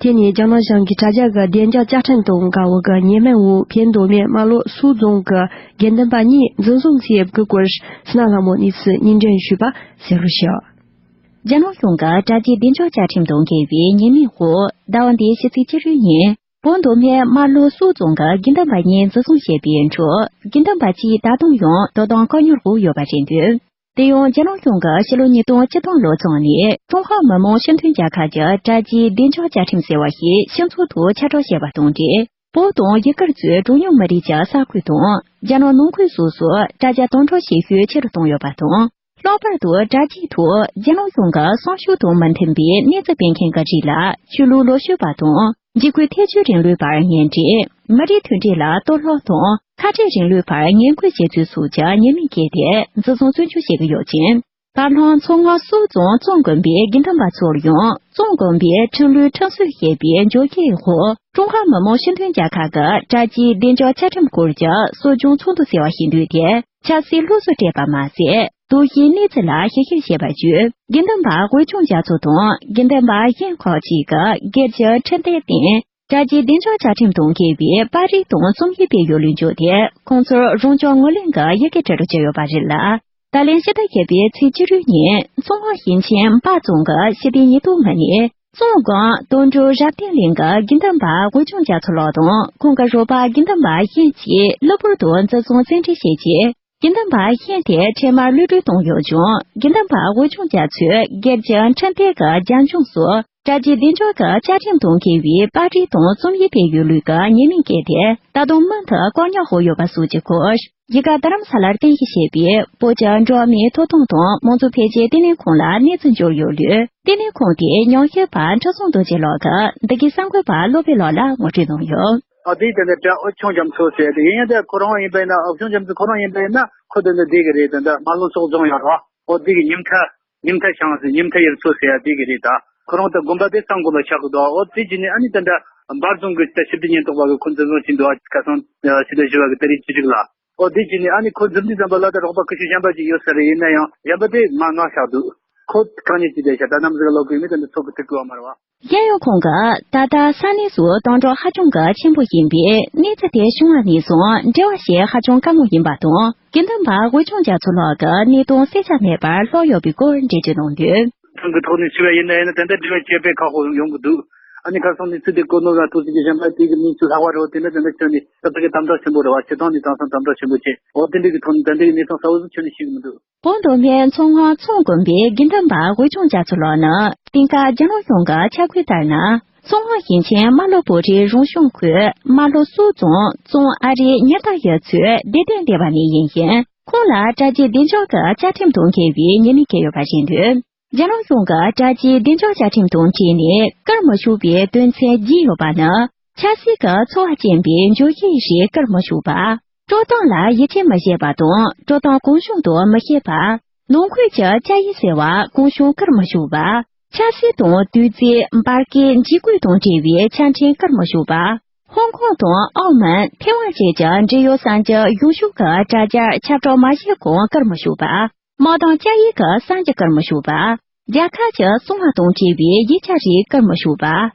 དེ་ནས་རྒྱ་ནག་གཞུང་གིས་དྲ་རྒྱ་གི་བདེ་འཇགས་བཅའ་ཁྲིམས་དང་འགལ་བའི་གི་ཉེས་མིང་འོག་བོད་མདོ་སྨད་རྨ་ལྷོ་སོག་རྫོང་གི་དགེ་འདུན་པ་གཉིས་འཛིན་བཟུང་བྱས་པའི་སྐོར་སི་ན་ལྷ་མོ་གནས་ཚུལ་སྙན་སྒྲོན་ཞུས་པ་གསན་རོགས་ཞུ། རྒྱ་ནག་གཞུང་གིས་དྲ་རྒྱའི་བདེ་འཇགས་བཅའ་ཁྲིམས་དང་འགལ་བའི་ཉེས་མིང་འོག་ཟླ་བ་འདིའི་ཕྱི་ཚེས་བཅུ་དྲུག་ཉིན་བོད་མདོ་སྨད་རྨ་ལྷོ་སོག་རྫོང་གི་དགེ་འདུན་པ་གཉིས་འཛིན་བཟུང་བྱས་པའི་ཁྲོད་དགེ་འདུན་པ་གཅིག་ད་དུང་ཡང་དོ་དམ་བཀག་ཉར་འོག་ཡོད་པ་རེད་འདུག། དེ་ཡང་རྒྱ་ནག་གཞུང་གིས་ཕྱི་ལོ་ཉིས་སྟོང་བཅུ་བདུན་ལོ་ཙམ་ནས་ཀྲུང་ཧྭ་མི་དམངས་སྤྱི་མཐུན་རྒྱལ་ཁབ་ཀྱི་དྲ་རྒྱའི་བདེ་འཇགས་བཅའ་ཁྲིམས་ཟེར་བ་ཞིག་ཕྱི་ཚུལ་དུ་ཁྱབ་བསྒྲགས་བྱས་པ་དང་འབྲེལ། བོད་དང་ཡུ་གུར་གཙོས་གྲངས་ཉུང་མི་རིགས་ཀྱི་ས་ཁུལ་དང་རྒྱ་ནག་ནང་ཁུལ་སོགས་སུ་དྲ་རྒྱ་དམ་དྲག་བྱེད་ཤུགས་ཆེ་རུ་བཏང་ཡོད་པ་དང་། ལྷག་པར་དུ་དྲ་རྒྱའི་ཐོག་རྒྱ་ནག་གཞུང་གི་གསུང་ཤུགས་དང་མི་མཐུན་པའི་གནས་ཚུལ་སྤེལ་མཁན་གྱི་རིགས་ལ་ཆོས་ལུགས་ལོག་སྤྱོད་པ་དང་། འཇིགས་སྐུལ་ཐེ་བྱུས་རིང་ལུགས་པར་ངན་འབྲེལ། མི་རིགས་མཐུན་སྒྲིལ་ལ་གཏོར་བརླག་དང་། ཁ་བྲལ་རིང་ལུགས་པར་ངན་སྐུལ་བྱས་ཚུལ་སོགས་ཀྱི་ཉེས་མིང་བཀལ་ཏེ་འཛིན་བཟུང་བཙོན་འཇུག་བྱེད་ཀྱི་ཡོད་ཅིང་། བར་ལྷོ་མཚོ་སྔོན་སོག་རྫོང་ཙོང་དགོན་པའི་དགེ་འདུན་པ་ཚོར་ཡང་ཙོང་དགོན་པའི་ཁྲིམས་ལུགས་ཁྲིམས་སྲོལ་ཞེས་པའི་འཇོག་སྒེའི་འོག་ཀྲུང་ཧྭ་མི་དམངས་སྤྱི་མཐུན་རྒྱལ་ཁབ་ཀྱི་དྲ་རྒྱའི་བདེ་འཇགས་བཅའ་ཁྲིམས་སྐོར་གྱི་གསོ་སྦྱོང་ཚོགས་འདུ་ཟེར་བ་ཞིག་བསྡུས་ཏེ། ཆབ་སྲིད་སློབ་གསོ་སྤྲད་པ་མ་ཟད། དོགས་གཞིའི་གནས་ཚུལ་ལ་ཞིབ་བཤེར་བྱས་པ་བརྒྱུད། དགེ་འདུན་པ་དབུས་ཕྱོགས་རྒྱ་མཚོ་དང་དགེ་འདུན་པ་གཞན་ཁག་ཅིག་གིས་སྒེར་གྱི་འཕྲིན་སྟེགས་སྟེང་དྲ་རྒྱའི་བདེ་འཇགས་བཅའ་ཁྲིམས་དང་འགལ་བའི་པར་རིས་དང་རྩོམ་ཡིག་སྤེལ་ཡོད་ལུགས་བརྗོད་དེ། ཁོང་ཚོར་རང་སྐྱོང་ངོས་ལེན་གྱི་ཡི་གེ་འབྲི་རུ་བཅུག་ཡོད་པ་རེད་ལ། ད་ལན་ཕྱི་ཟླ་བརྒྱད་པའི་ཚེས་བཅུ་དྲུག་ཉིན་མཚོ་སྔོན་ཞིང་ཆེན་འབའ་རྫོང་གི་ཞི་བདེ་ཉེན་རྟོག་མི་སྣས། ཙོང་སྒོ་དོན་གྲུབ་རབ་བརྟན་གླིང་གི་དགེ་འདུན་པ་དབུས་ཕྱོགས་རྒྱ་མཚོ་ལགས་དང་ཁོང་གི་རོགས་པ་དགེ་འདུན་པ་གཞན་གྱིས་གློ་བུར་དུ་འཛིན་བཟུང་བཙན་ཁྲིད་བྱས་རྗེས། དགེ་འདུན་པ་གཞན་དེ་འཕྲལ་མར་གློད་གྲོལ་བཏང་ཡོད་ཀྱང་། དགེ་འདུན་པ་དབུས་ཕྱོགས་རྒྱ་མཚོས་སྒེར་གྱི་འཕྲིན་སྟེགས་ཀྱི་རྒྱབ་ལྗོངས་སུ་དྲ་རྒྱའི་བདེ་འཇགས་ཀྱི་བཅའ་ཁྲིམས་དང་འགལ་བའི་པར་རིས་དང་རྩོམ་ཡིག་སྤེལ་ཡོད་ལུགས་ཀྱི་ཉེས་མིང་བཀལ་ཏེ། ད་དུང་མུ་མཐུད་བཀག་ཉར་འོག་ཡོད་པ་སོགས་ཀྱི་སྐོར། གཞིས་ཀ་རྡ་རམ་ས་ལར་རྟེན་གཞི་བྱས་པའི་བོད་ཀྱི་འགྲོ་བ་མིའི་ཐོབ་ཐང་དང་མང་གཙོ་འཕེལ་རྒྱས་ལྟེ་གནས་ཁང་ལ་གནས་ཚུལ་འབྱོར་ཡོད་ལུགས། ལྟེ་གནས་ཁང་དེའི་ཉམས་ཞིབ་པ་ཁྲི་སྲོང་རྡོ་རྗེ་ལགས་ཀྱིས་འདི་གའི་གསར་འགོད་པ་བློ་བྷེ་ལགས་ལ་ངོ་སྤྲོད་གནང་ཡོད། ཨ་དེ་དེ་འདྲ་དབུས་ཕྱོགས་རྒྱ་མཚོ་ཟེར་དེ་ཡིན་ཡང་དེ་ཁོ་རང་ཡིན་པས་ན། དབུས་ཕྱོགས་རྒྱ་མཚོ་ཁོ་རང་ཡིན་པས་ན་ཁོ་དེ་འདྲ་བསྡད་ཀྱི་རེད། དེ་འདྲ་རྨ་ལྷོ་སོག་རྫོང་ཡོད་རེད་བ། འོ་དེ་གི་ཉིན་ཁ། ཉི་མ་ཐར་ཤང་ཟེར་ཉི་མ་ཐར་ཡུལ་ཚོ་ཟེར་ཡ་དེ་གི་རེད་ད། ཁོ་རང་ད་དགོན་པ་དེ་གསང་དགོན་པ་ཆགས་གི་འདུག་འོ་དེ་བྱས་ནས་ཨ་ནི་ད་འདྲ་འབར་རྫོང་གི་ད་ཞི་བདེ་ཉེན་རྟོག་པ་གི་ཁོ་འཛིན་བཟུང་བྱས་འདུག་ཁ་སང་ཕྱི་ཟླ་བཞི་པ་གི་ཏ་རིག་བཅུ་གཅིག་ལ། ཨོ་དེ་བྱས་ནས་ཨ་ནི་ཁོ་འཛུམ་དུས་ཙམ་པ་ལ་ད་རོགས་པ་ཁུ་ཤུ་གཞན་པ་ཅིག་ཡོད་ས་རེད། ཡིན་ན་ཡང་གཞན་པ་དེ་མ་ནག་ཤག་འདུག་ཁོ་གང་ཉིད་ཅིག་བསྡད་ཤག་ད་ནམ་ཟིག་ལོག་གི་མི་དེ་འདི་ཚོ་གི་ཐུག་གི་བ་མ་རེད་བ། གཞན་ཡང་ཁོང་གིས་ད་ལྟ་ས་གནས་སུ་སྟོན་གྲོགས་ཧ་ཅང་གི་ཆེན་པོ་ཡིན་པས་གནས་ཚུལ་དེ་བྱུང་བ་ནས་བཟུང་འབྲེལ་བ་བྱེད་ཧ་ཅང་དཀའ་མོ་ཡིན་པ་དང་དགེ་འདུན་པ་དབུས་ཆུང་རྒྱ་མཚོ་ལགས་ཀྱི་གནས་སྟངས་གསལ་ཆ་མེད་པར་ལྷོད་ཡོད་པའི་སྐོར་འགྲེལ་བརྗོད་གནང་དོན། ཐང་གི་ཐོག་ནས་ཞུ་བ་ཡིན་ན་ཡིན་ན་ད་ལྟ་འབྲེལ་བ་བྱེད་པའི་ཁག་པོ་ཡོང་གི་འདུག་ཨ་ནི་ཁ་སང་ནས་ཚུལ་དེ་གོ་ནོར་ལ་ཐུག་ཚིག་གི་གཞན་པ་དེ་གི་མིང་ཚུལ་ལྷག་པ་རེད་དེ་ནི་ད་ལྟ་ཁྱོད་ནས་ད་ལྟ་གི་དམ་དྲག་ཆེན་པོ་རེད་བ། སྤྱི་བཏང་ནས་དེང་སང་དམ་དྲག་ཆེན་པོ་བྱས་འོ་དེ་འདྲ་གི་ཐོག་ནས་ད་ལྟ་གི་གནས་སྟངས་གསལ་བོ་ཟིག་ཁྱོད་ནས་ཤེས་གི་མི་འདུག་བོད་མདོ་སྨད་མཚོ་སྔོན་མཚོ་དགོན་པའི་དགེ་འདུན་པ་དབུས་ཆུང་རྒྱ་མཚོ་ལགས་ནི་དེང་སྐབས་རྒྱ་ནག་གཞུང་གི་ཁྱབ་ཁོངས་ལྟར་ན་མཚོ་སྔོན་ཞིང་ཆེན་རྨ་ལྷོ་བོད་རིགས་རང་སྐྱོང་ཁུལ་རྨ་ལྷོ་སོག་རྫོང་གཙང་ཨ་རིའི་ཉི་ཟླ་ཡུལ་ཚོའི་བདེ་དོན་སྡེ་བ་ནས་ཡིན་ཞིང་། ཁོང་ལ་དྲ་རྒྱའི་བདེ་འཇགས་ཀྱི་བཅའ་ཁྲིམས་དང་འགལ་བའི་ཉེས་མིང་བཀལ་ཡོད་པ་རེད་འདུག་རྒྱ་ནག་གཞུང་གི་དྲ་རྒྱའི་བདེ་འཇགས་བཅའ་ཁྲིམས་དང་འཁྲིལ་ནས་བཀུར་མི་ཆོག་པའི་དོན་ཚན་བརྒྱད་ཡོད་པ་ནི། ཆབ་སྲིད་ཀྱི་ཚོར་བ་ཅན་པའི་འགྱུར་བཤད་རིགས་བཀུར་མི་ཆོག་པ། སྤྲོ་སྟངས་ལ་ཡིད་ཆེས་མི་བྱེད་པ་དང་སྤྲོ་སྟངས་གང་བྱུང་དུ་མི་བཤད་པ། ནང་ཁུལ་གྱི་བཅའ་ཡིག་ཟེར་བ་གང་བྱུང་བཀུར་མི་ཆོག་པ། ཆབ་སྲིད་དང་དུས་ཚོད་འབར་གས་འཇིགས་སྐུལ་དང་འབྲེལ་བའི་ཆ་འཕྲིན་བཀུར་མི་ཆོག་པ། ཧོང་ཀོང་དང་ཨའོ་མོན་ཐེ་ཝན་བཅས་ཀྱི་འབྲེལ་ཡོད་གསར་འགྱུར་གཞུང་ཕྱོགས་ཀྱི་དྲ་རྒྱར་ཁྱབ་བསྒྲགས་མ་བྱས་གོང་བཀུར་མི་ཆོག་པ། དམག་དང་བཅའ་ཡིག་གི་གསར་འགྱུར་བཀུར་མི་ཆོག་པ། རྒྱལ་ཁབ་ཀྱི་གསང་བ་དང་འབྲེལ་བའི་ཡིག་ཆ་རིགས་བཀུར་མི་ཆོག་པ།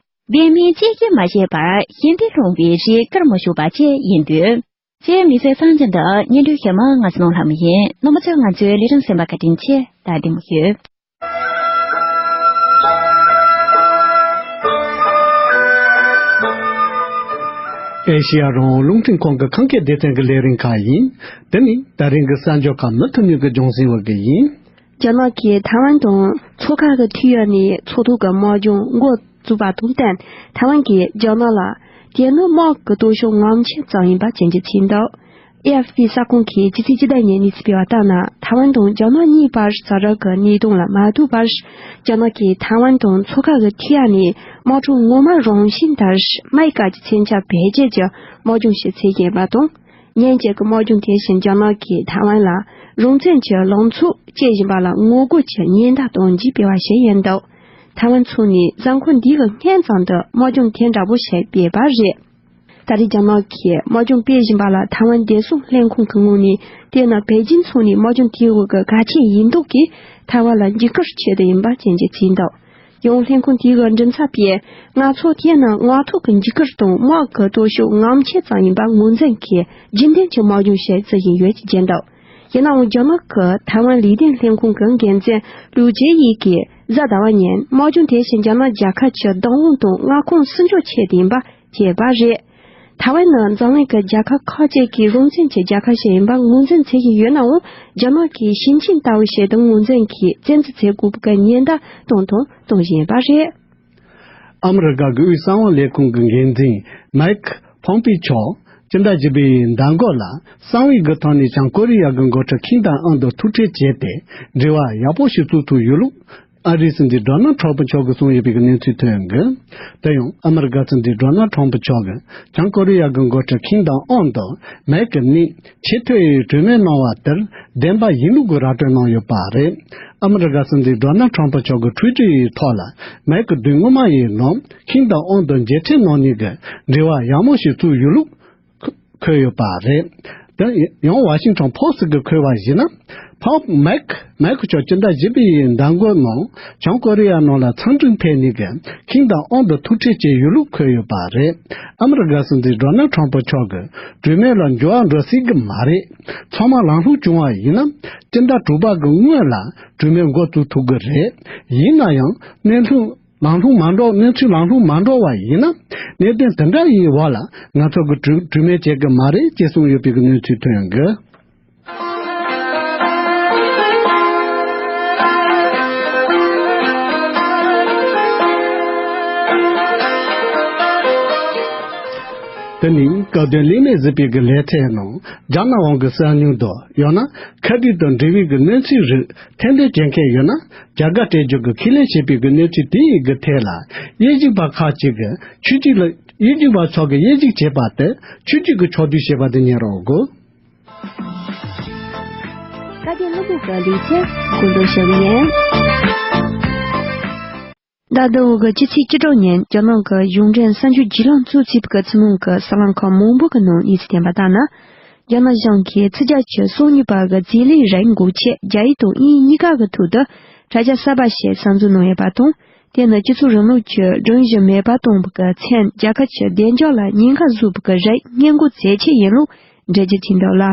བདེན་མིན་དཔྱད་ཞིབ་མ་བྱས་པར་ཞལ་འདེབས་སློང་བའི་རིགས་བཀུར་མི་ཆོག་པ་བཅས་ཡིན་འདུག་ཅེས་མི་སེར་གསར་འགྱུར་འདི་སྙན་སྒྲོན་ཞུ་མི་ང་ཚོ་ནོར་ལྷ་མོ་ཡིན། རྣམ་པ་ཚོས་ང་ཚོའི་ལས་རིམ་གསན་པར་བཀའ་དྲིན་ཆེ། ད་བདེ་མོ་ཡོད། ཨེ་ཤེ་ཡ་རང་དབང་རླུང་འཕྲིན་ཁང་གི་ཁམས་སྐད་སྡེ་ཚན་གྱི་ལས་རིམ་ཁག་ཡིན། འདི་ནི་ད་རིང་གི་གསར་འགྱུར་ཁག་མུ་མཐུད་ནས་ཀྱི་ལྗོངས་ཟིན་བ་གི་ཡིན། རྒྱ་ནག་གིས་ཐའེ་ཝན་དང་མཚོ་ཁ་གི་མཐའ་ཡས་ནས་མཚོ་ཐོག་གི་དམག་སྦྱོང་འགོ་བཙུགས་པ་དང་བསྟུན། ཐའེ་ཝན་གྱིས་རྒྱ་ནག་ལ་དེ་ནི་དམག་གི་སྟོབས་ཤུགས་ངང་ཆད་ཙམ་ཡིན་པ་བྱིན་གྱིས་ཚིག་འདུག་ཨེ་ཨེཕ་པི་གསར་ཁང་གིས་ཕྱི་ཚེས་སྤྱི་ཟླ་གཉིས་ཉི་ཚེ་སྤེལ་བ་ལྟར་ན། ཐའེ་ཝན་དང་རྒྱ་ནག་གཉིས་བར་ས་རག་གི་གནད་དོན་ལ་མ་ཐུག་པར། རྒྱ་ནག་གིས་ཐའེ་ཝན་དང་མཚོ་ཁ་གི་མཐའ་ཡས་ནས་དམག་འཁྲུག་ངོ་མ་རང་བཞིན་ལྟར་མེ་ཀ་གི་མཚོན་ཆ་བེད་སྤྱད་ཀྱི་དམག་སྦྱོང་བྱེད་ཚུལ་ཡིན་པ་དང་། ཉིན་གཅིག་གི་དམག་སྦྱོང་དེ་བཞིན་རྒྱ་ནག་གིས་ཐའེ་ཝན་ལ་རང་བཙན་གྱི་ལང་ཚོ་སྐྱེལ་བཞིན་པ་ལ་ངོ་རྒོལ་གྱི་ཉེན་བརྡ་གཏོང་རྒྱུའི་སྤེལ་བ་ཞིག་ཡིན་འདུག་ཐའེ་ཝན་ཚོ་ནས་གཟའ་འཁོར་འདིའི་སྔན་ཙམ་དུ་དམག་སྦྱོང་དེ་འདྲ་པོ་ཞིག་སྤེལ་བ་རེད། ད་རེས་རྒྱ་ནག་གིས་དམག་སྦྱོང་སྤེལ་བཞིན་པ་ལ་ཐའེ་ཝན་བདེ་སྲུང་ལྷན་ཁང་གི་ངོས་ནས། དེ་ནི་པེ་ཅིན་ཚོ་ནས་དམག་སྦྱོང་དེའི་འོག་གི་གལ་ཆེན་ཡིན་མདོག་གིས་ཐའེ་ཝན་ལ་འཇིགས་སྐུལ་ཆེད་དུ་ཡིན་པ་བྱིན་གྱིས་ཚིག་འདུག་ཡང་ལྷན་ཁང་དེའི་མགྲིན་ཚབ་པས། ང་ཚོ་དེ་ནི་དམག་འཁྲུག་གི་འཇིགས་སྐུལ་དང་དམག་གི་སྟོབས་ཤུགས་ངང་ཆད་ཙམ་ཡིན་པ་ངོས་འཛིན་གྱིས་རྒྱུན་ལྡན་གྱི་དམག་སྦྱོང་ཞིག་བརྩི་བཞིན་ཡོད་ཅེས་བརྗོད་འདུག་ཡིན་ནའང་རྒྱ་ནག་གི་ཐའེ་ཝན་ལས་དོན་ལྷན་ཁང་གི་འགན་འཛིན་ལུའུ་ཅེ་ཡི་གིས་གཟའ་ཟླ་བ་ཉིན་དམག་སྦྱོང་དེ་བཞིན་རྒྱ་ནག་རྒྱལ་ཁབ་ཀྱི་བདག་དབང་དང་མངའ་ཁོངས་སྲུང་སྐྱོབ་ཆེད་ཡིན་པ་བརྗོད་པ་རེད། ཐའེ་ཝན་ནི་འཛམ་གླིང་གི་རྒྱལ་ཁབ་ཁག་ཅིག་གིས་རང་བཙན་གྱི་རྒྱལ་ཁབ་ཞིག་ཡིན་པ་ངོས་འཛིན་བྱེད་བཞིན་ཡོད་ནའང་། རྒྱ་ནག་གིས་ཞིང་ཆེན་ལྟ་བུ་ཞིག་ཏུ་ངོས་འཛིན་གྱིས་བཙན་འཛུལ་བྱེད་དགོས་པའི་ཉེན་བརྡ་གཏོང་དང་གཏོང་བཞིན་པ་རེད། ཨ་མི་རི་ཀ་གི་དབུས་གསང་བ་ལས་ཁུངས་ཀྱི་འགན་འཛིན་མའེ་ཁི་ཕོམ་པེ་མཆོག་སྤྱི་ཟླ་བཞི་པའི་ཟླ་འགོ་ལ་གསང་བའི་སྒོ་ཐོག་ནས་བྱང་ཀོ་རི་ཡ་གི་འགོ་ཁྲིད་ཁིམ་དང་ཨང་དང་ཐུག་འཕྲད་བྱས་ཏེ། འབྲེལ་བ་ཡག་པོ་ཞིག་བཙུགས་ཐུབ་ཡོད་ལུགས། ཨ་རིའི་སྲིད་འཛིན་ཌོ་ནལ་ཁྲོམ་ཕུ་མཆོག་གིས་གསུངས་ཡོད་པའི་གནས་ཚུལ་ཐོན་ཡོད། དེ་ཡང་ཨ་མི་རི་ཀ་སྲིད་འཛིན་ཌོ་ནལ་ཁྲོམ་ཕུ་མཆོག་གིས་བྱང་ཀོ་རི་ཡ་གི་འགོ་ཁྲིད་ཁིམ་དང་ཨང་དང་མའེ་ཁི་གཉིས་ཆེས་མཐོའི་གྲོས་མོལ་གནང་བ་དེར་བདེན་པ་ཡིན་ལུགས་ཀྱི་ར་སྤྲོད་གནང་ཡོད་པ་རེད། ཨ་མི་རི་ཀ་སྲིད་འཛིན་ཌོ་ནལ་ཁྲོམ་ཕུ་མཆོག་གི་ཊུའི་ཊར་ཡི་ཐོག་ལ་མའེ་ཁི་དུས་སྔོན་མ་ཡི་ནང་ཁིམ་དང་ཨང་དང་མཇལ་འཕྲད་གནང་ནས་ཀྱི་འབྲེལ་བ་ཡག་མོ་ཞིག་བཙུགས་ཡོད་ལུགས། འཁོད་ཡོད་པ་རེད། དེ་ཡང་ཝ་ཤིང་ཊོན་པོ་སི་ཊི་གིས་འཁོད་པར་གཞིགས་ན། ཕོམ་མེག་མེག་མཆོག་སྤྱི་ཟླ་བཞི་པའི་ཟླ་འགོའི་ནང་བྱང་ཀོ་རི་ཡ་ནང་ལ་འཚམས་འདྲིར་ཕེབས་ནས་ཀྱི་ཁིམ་དང་ཨང་དང་ཐུག་འཕྲད་བྱས་ཡོད་ལུགས་འཁོད་ཡོད་པ་རེད། ཨ་མི་རི་ཀ་སྲིད་འཛིན་ཌོ་ནལ་ཁྲོམ་ཕུ་མཆོག་གིས་གྲོས་མོལ་ལ་འགྱུར་བ་འགྲོ་སྲིད་ཀྱི་མ་རེད། ཚང་མ་ལམ་ལྷོང་བྱུང་བ་ཡིན་ན་སྤྱི་ཟླ་དྲུག་པ་གི་སྔོན་ལ་གྲོས་མོལ་འགོ་བཙུགས་ཐུབ་ཀྱི་རེད། ཡིན་ན་ཡང་གནས་ལུགས། ལམ་ལྷོང་མ་འགྲོ། གནས་ཚུལ་ལམ་ལྷོང་མ་འགྲོ་བ་ཡིན་ན། གནད་དོན་དེ་འདྲ་ཡི་འོག་ལ་ང་ཚོ་གི་གྲོས་གྲོས་མོལ་བྱེད་ཀྱི་མ་རེད་ཅེས་གསུངས་ཡོད་པའི་གནས་ཚུལ་ཐོན་ཡོད། དེ་ནི་སྐབས་དོན་ལས་མེད་གཟིགས་པའི་གི་ལེ་ཚན་ནང་རྒྱ་ནག་དབང་གི་གསར་རྙིང་དང་ཡང་ན་ཁ་བྲལ་དང་འབྲེལ་བའི་གི་གནས་ཚུལ་རིགས་ཐེར་འདོན་བྱེད་མཁན་ཡོད་ན། རྒྱ་གར་སྤྲད་རྒྱུ་གི་ཁས་ལེན་བྱས་པའི་གི་གནས་ཚུལ་དེ་ཡི་གི་ཐད་ལ་དབྱིན་ཇིའི་བར་ཁག་ཅིག་གི་ཆོས་བརྒྱུད་ལ་དབྱིན་ཇིའི་བར་ཚོགས་ཀྱི་དབྱེ་འབྱེད་བྱས་པ་དེ་ཆོས་བརྒྱུད་ཀྱི་ཕྱོགས་བསྡུས་བྱས་པ་དེ་ཉན་རོགས་དགོས། བཀའ་བརྒྱུད་ལྷུན་པོ་གི་ལེ་ཚན་གོ་འདོད་ཞུ་གི་ཡིན། ཟླ་འདི་འོག་གི་སྤྱི་ཚེས་བཅུ་དྲུག་ཉིན་རྒྱ་ནག་གི་གཞུང་འབྲེལ་གསར་འགྱུར་བརྒྱུད་ལམ་ཚོས་བརྩིས་པའི་ཚུར་ནང་གི་གསར་ལམ་ཁག་མང་པོ་གི་ནང་གནས་ཚུལ་བསྟན་པ་ལྟར་ན། རྒྱ་ནག་གཞུང་གིས་ཚིག་རྒྱག་གི་སོ་གཉིས་པ་གི་རྩིས་ལེན་རིང་འགོག་ཆེད་རྒྱ་ཡིག་དང་དབྱིན་ཡིག་གཉིས་ཀ་གི་ཐོག་ཏུ་དྲ་རྒྱ་གསར་པ་ཞིག་གསར་འཛུགས་གནང་ཡོད་པ་དང་། དེ་ནི་སྤྱི་ཚོགས་རིང་ལུགས་ཀྱི་སྒྲོམ་གཞི་མེད་པ་བཏང་བའི་གི་མཚམས་རྒྱལ་ཁབ་ཀྱི་བདེ་འཇགས་ལ་ཉེན་ཁ་བཟོ་བའི་གི་རིགས་སྔོན་འགོག་མཛད་ཆེད་ཡིན་ལུགས་འགྲེལ་བརྗོད་བྱས་འདུག་ལ།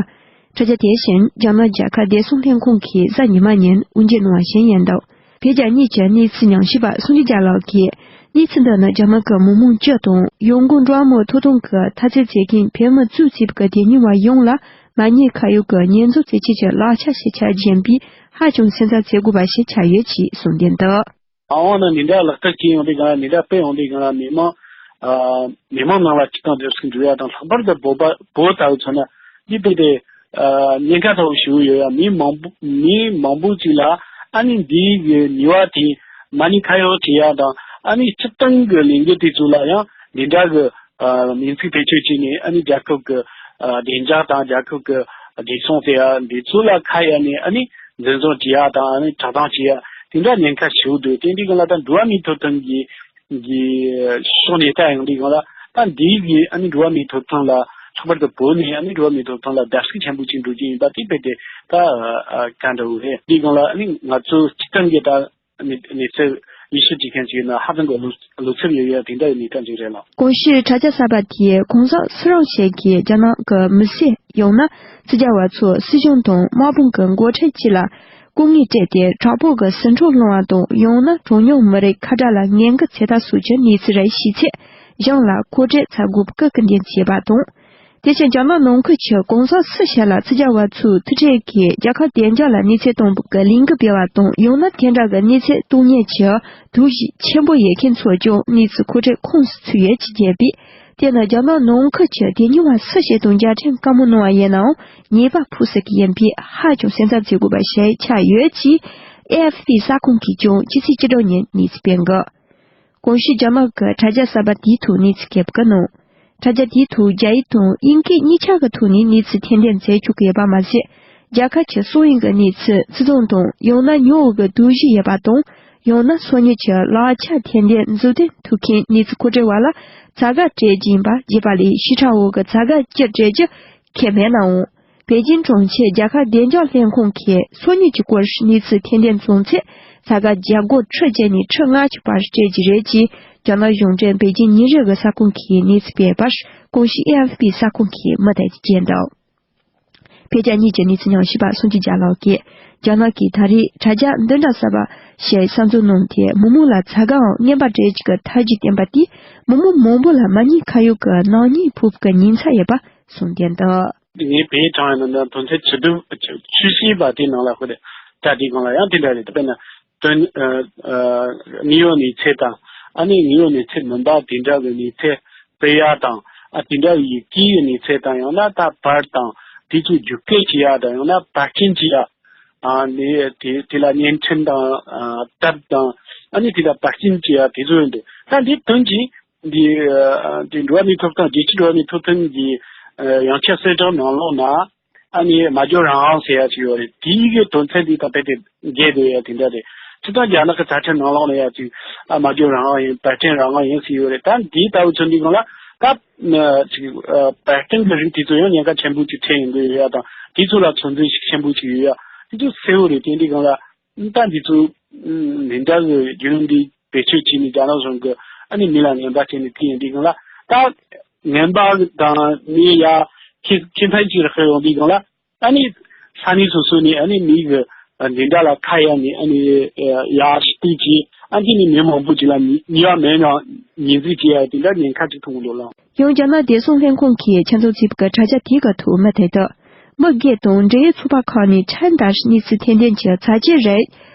དྲ་རྒྱ་དེ་བཞིན་རྒྱ་ནག་རྒྱལ་ཁབ་བདེ་སྲུང་ལྷན་ཁང་གིས་གཟའ་ཉི་མ་ཉིན་དབུ་འབྱེད་གནང་བ་ཞིག་ཡིན་འདུག་བོད་རྒྱ་གཉིས་ཀྱི་གནས་ཚུལ་ཉམས་ཞིབ་པ་སངས་རྒྱས་རྒྱལ་ལགས་ཀྱིས། གནས་ཚུལ་འདི་ནི་རྒྱ་ནག་གི་མི་མང་སྤྱི་དང་ཡང་སྒོས་འགྲོ་བ་མིའི་ཐོབ་ཐང་གི་འཐབ་རྩོད་བྱེད་མཁན་བོད་མི་གཙོས་བྱས་པའི་དེ་ཉིད་པ་ཡོངས་ལ་མ་ཉེས་ཁ་གཡོགས་ཀྱི་ཉེས་འཛུགས་བྱེད་ཆེད་ཀྱི་ལག་ཆ་ཞིག་ཆགས་ཀྱིན་པས་ཧ་ཅང་སེམས་འཚབ་བྱེད་དགོས་པ་ཞིག་ཆགས་ཡོད་ཅེས་གསུངས་དོན་དུ། ཨ་འོ་ན་འདི་འདྲ་ལག་བསྟར་བྱེད་ཡོང་དུས་སྒང་ལ་འདི་འདྲ་སྤེལ་ཡོང་དུས་སྒང་ལ་མི་མང་ཨ་མི་མང་ནང་ལ་སྤྱི་བཏང་འདེབས་སུ་འགྲོ་ཡ་དང་ལྷག་པར་དུ་བོད་པ་བོད་ལྟ་བུ་ཚོ་ན་འདི་དཔེ་དེ་ཉེན་ཁ་ཚ་བོ་ཞིག་ཡོད་ཡ། མི་མང་པོ་མི་མང་པོ་ཅིག་ལ་ཨ་ནི་འདི་གི་ཉེས་པ་དེ་མ་ཉེས་ཁ་གཡོགས་བྱེད་ཡ་དང་ཨ་ནི་སྤྱི་བཏང་གི་ལས་འགུལ་དེ་ཚོ་ལ་ཡང་འདི་འདྲ་གི་མིང་ཚིག་བེད་སྤྱོད་བྱས་ནས་ཨ་ནི་རྒྱལ་ཁབ་ཀྱི་བདེ་འཇགས་དང་རྒྱལ་ཁབ་ཀྱི་བདེ་སྲུང་ཟེར་ཡ་འདི་ཚོ་ལ་ཁ་གཡར་ནས་ཨ་ནི་འཛིན་བཟུང་བྱེད་ཡ་དང་ཨ་ནི་བསྒྲགས་གཏམ་བྱེད་ཡ་དེ་འདྲ་ཉེན་ཁ་ཞེ་པོ་འདུག་དེ་འདི་ག་ལ་ད་འགྲོ་བ་མིའི་ཐོབ་ཐང་གི་གི་ཕྱོགས་ནས་ལྟ་ཡོང་དུས་སྒང་ལ་ད་འདི་གི་ཨ་ནི་འགྲོ་བ་མིའི་ཐོབ་ཐང་ལ་ལྷག་པར་དུ་བོད་ནས་ཨ་ནི་འགྲོ་བ་མིའི་ཐོབ་ཐང་ལ་བརྡབ་གསིག་ཆེན་པོ་ཅིག་འགྲོ་གི་ཡིན་པ་དེ་དཔེ་དེ་ད་ག་འདྲ་བོ་རེད། འདི་སྒང་ལ་ཨ་ནི་ང་ཚོ་སྤྱི་བཏང་གི་ད་གནས་གནས་ཚུལ་ཡིད་ཆེས་བྱེད་མཁན་ཅིག་ཡིན་ན་ཧ་ཅང་གི་བློ་བློ་འཚབ་ཡོད་ཡ་དེ་འདྲ་ཡི་གནས་སྟངས་ཅིག་རེད་ལ། གོང་ཞུས་དྲ་རྒྱ་གསར་པ་དེས་གོང་ས་ཚེ་རིང་ཞིག་གིས་རྒྱ་ནག་གི་མི་སེར་ཡང་ན་ཕྱི་རྒྱལ་བ་ཚོ་སྲིད་གཞུང་དང་དམག་དཔུང་གི་འགོ་ཁྲིད་ཅིག་ལ་སྐུ་ངལ་སྤྲད་དེ་དྲག་པོ་གི་ཟིང་འཁྲུག་སློང་བ་དང་ཡང་ན་གྲངས་ཉུང་མི་རིགས་ཁ་བྲལ་ལ་ངན་སྐུལ་བྱེད་ཐབས་སོགས་ཀྱི་གནས་ཚུལ་རེ་ཤེས་ཚེ་གཞུང་ལ་གོ་སྒྲིག་བྱ་དགོས་པའི་སྐུལ་སྐུལ་འདེད་བྱས་པ་དང་། དེ་བཞིན་རྒྱ་ནག་ནང་ཁུལ་གྱི་གོང་ས་སུ་ཞིག་ལ་ཕྱི་རྒྱལ་བ་ཚོའི་ཐུག་འཕྲད་ཀྱིས་རྒྱལ་ཁབ་བདེ་འཇགས་ལ་གནོད་འཚེ་གཏོང་བའི་ལས་འགུལ་སྤེལ་བ་དང་ཡང་ན་དེ་འདྲ་གི་གནོད་འཚེ་གཏོང་མཁན་གྱི་དོགས་གཞི་ཆེན་པོ་ཡོད་མཁན་ཚོ་ཀྱང་གནས་ཚུལ་མཁོ་སྤྲོད་ཁོངས་སུ་ཚུད་ཡོད་ཅེས་བརྗོད་པས། དེ་ནི་རྒྱ་ནག་ནང་ཁུལ་གྱི་དེ་ཉིན་བ་སུ་ཞིག་དང་མཇལ་འཕྲད་བཀའ་མོལ་གནང་བ་ཡིན་ནའང་ཉེས་པ་ཕོག་སྲིད་ཀྱི་ཡིན་པས་ཧ་ཅང་སེམས་འཚབ་བྱེད་དགོས་པ་ཞིག་ཆགས་ཡོད་ཅེས་ཨེ་ཨེཕ་པི་གསར་ཁང་གིས་ཀྱང་ཕྱི་ཚེས་བཅུ་དྲུག་ཉིན་གནས་ཚུལ་སྤེལ་འདུག་གོང་ཞུས་རྒྱ་ནག་གི་དྲ་རྒྱ་གསར་པ་དེའི་ཐོག་གནས་ཚུལ་སྤེལ་གྱི་ནང་། དྲ་རྒྱ་དེའི་ཐོག་རྒྱ་ཡིག་དང་དབྱིན་སྐད་གཉིས་ཆ་གི་ཐོག་ནས་གནས་ཚུལ་ཐེར་འདོན་མཛད་བཅུག་གི་ཡོད་པ་མ་ཟད། རྒྱལ་ཁབ་ཀྱི་སྲོལ་ཡིན་གྱི་གནས་ཚུལ་བརྩི་མཐོང་དང་ཡང་ན་ཉོ་འོག་གི་སྡོད་གཞི་ཡོད་པ་དང་། ཡང་ན་སང་ཉིན་གྱི་ལག་ཆ་ཐེར་འདོན་མཛུབ་སྟོན་ཐུབ་མཁན་གནས་ཚུལ་མཁོ་སྤྲོད་པ་ལ་བྱ་དགའ་སྤྲད་རྒྱུ་ཡིན་པ་བརྗོད་པ་ལས་ཞིབ་ཕྲ་འོག་གི་བྱ་དགའ་ཅི་སྤྲད་རྒྱུ་འཁེལ་མེད་ནའང་། པེ་ཅིན་གྲོང་ཁྱེར་རྒྱལ་ཁབ་བདེ་འཇགས་ལྷན་ཁང་གིས་སང་ཉིན་གྱི་སྐོར་གནས་ཚུལ་ཐེར་འདོན་བྱུང་ཚེ་བྱ་དགའ་བརྒྱ་སྒོར་ཁྲི་བརྒྱད་ནས་ཁྲི་ལྔ་བཅུ་བར་སྤྲད་རྒྱུ་རེད་ཅེས་རྒྱ་ནག་གཞུང་འབྲེལ་པེ་ཅིན་ཉིན་རེ་གི་གསར་ཁང་གིས་གནས་ཚུལ་སྤེལ་བར་གོང་ཞུས་ཨེ་ཨེཕ་པི་གསར་ཁང་གིས་མུ་མཐུད་བརྗོད་འདུག་བོད་རྒྱ་གཉིས་ཀྱི་གནས་ཚུལ་ཉམས་ཞིབ་པ་སངས་རྒྱས་རྒྱལ་ལགས་ཀྱིས་རྒྱ་ནག་གིས་ད་རེས་དྲ་རྒྱ་འདི་འདྲ་གསར་པ་ཞིག་གསར་འཛུགས་གནང་སྟེ་མི་མང་ལ་བྱ་དགའའམ་རྔན་པ་སྤྲད་རྒྱུ་གི་ཐབས་ཇུས་བསྟན་པ་དེས་མི་མང་མང་པོ་ལ་མ་ཉེས་ཁ་གཡོག་གི་ནག་ཉེས་ཕོག་གི་ཉེན་ཚ་ཡོད་པ་གསུངས་དོན་དུ། ངས་བོད་དྲ་བ་ནང་དོན་ཚན་བཅུ་དྲུག་བཅུ་བཞི་པ་དེའི་ནང་ལ་ཧོ་རེ་ད་དེའི་སྒང་ལ་ཡང་དེ་འདྲ་རེད། དཔེར་ན་དོན་དངོས་ཡོད་གནས་ཚུལ་དང་ཨ་ནི་དངོས་ཡོད་གནས་ཚུལ་མིན་པ་དེ་འདྲ་གི་གནས་ཚུལ་སྤེལ་ཡ་དང་ཨ་དེ་འདྲ་ཡི་གེ་ཡི་གནས་ཚུལ་དང་ཡང་ན་ད་པར་དང་དེ་ཚོ་བརྒྱུད་སྐུལ་བྱེད་ཡ་དང་ཡང་ན་པར་སྐྲུན་བྱེད་ཡ་ཨ་ནི་དེ་དེ་ལ་བརྙན་འཕྲིན་དང་ཨ་དེབ་དང་ཨ་ནི་དེ་ལ་པར་སྐྲུན་བྱེད་ཡ་དེ་ཚོ་ཡིན་འདུག་ད་འདི་དོན་གྱིས། འདི་ཨ་འདི་འགྲོ་བ་མིའི་ཐོབ་ཐང་རྒྱལ་སྤྱིའི་འགྲོ་བ་མིའི་ཐོབ་ཐང་གི་ཨ་ཡང་ཆ་གསལ་བསྒྲགས་ནང་ལོགས་ན་ཨ་ནི་མ་འཇོག་རང་དབང་ཟེར་ཡ་ཅིག་ཡོད་རེད། དེའི་གི་དོན་ཚན་འདི་ད་རྦད་དེ་འགལ་འདུག་ཡ་དེ་འདྲ་རེད། སྤྱིར་བཏང་རྒྱ་ནག་གི་རྩ་ཁྲིམས་ནང་ལོགས་ན་ཡ་ཅིག་ཨ་མ་འཇོག་རང་དབང་ཡིན། པར་སྐྲུན་རང་དབང་ཡིན་ཟེར་ཡོད་རེད། ད་འདི་ལྟ་བུ་ཚོ་འདི་སྒང་ལ་ད་ཨ་ཅིག་ཨ་པར་སྐྲུན་གི་རིགས་དེ་ཚོ་ཡང་ཉེན་ཁ་ཆེན་པོ་ཅིག་འཕྲད་ཡོང་གི་ཡོད་ཡ་དང་དེ་ཚོ་ལ་ཚོད་འཛིན་ཤུགས་ཆེན་པོ་ཅིག་ཡོད་ཡ་དེ་ཚོ་གསལ་བོ་རེད། དེ་འདི་སྒང་ལ། ད་འདི་ཚོ་མི་འདྲ་གི་བརྒྱུད་རིམ་འདི་བེད་སྤྱོད་བྱས་ནས་རྒྱ་ནག་གཞུང་གི་ཨ་ནི་མི་ལ་ངན་པ་བྱས་ནས་བརྩིས་ཡོང་དུས་སྒང་ལ་ད་ངན་པ་དང་མི་ཡ་ཁེ་ཁེ་ཕན་ཅིག་རག་ཡོང་དུས་སྒང་ལ་ཨ་ནི་ས་གནས་སོ་སོ་ནས་ཨ་ནི་མི་གི་འདི་འདྲ་ལ་ཁ་གཡར་ནས་ཨ་ནི་ཡ་ཤི་སྟེ་ཅིག་ཨ་འདི་ནི་མི་མང་པོ་ཅིག་ལ་ཉེས་པ་མེད་ནའང་ཉེས་འཛུགས་བྱེད་ཡ་དེ་འདྲ་ཉེན་ཁ་ཅིག་མཐོང་གི་འདུག་ལགས། ཡང་རྒྱ་ནག་བདེ་སྲུང་ལྷན་ཁང་གིས་ཆ་འཇོག་བྱས་པའི་དྲ་རྒྱ་དེ་ག་ཐོག་མུ་མཐུད་དུ། མི་སྒེར་དང་འབྲེལ་ཡོད་ཚོགས་པ་ཁག་ནས་ཁྲིམས་ལྟར་གནས་ཚུལ་ཐེར་འདོན་གྱི་བྱ་སྤྱོད་རིགས་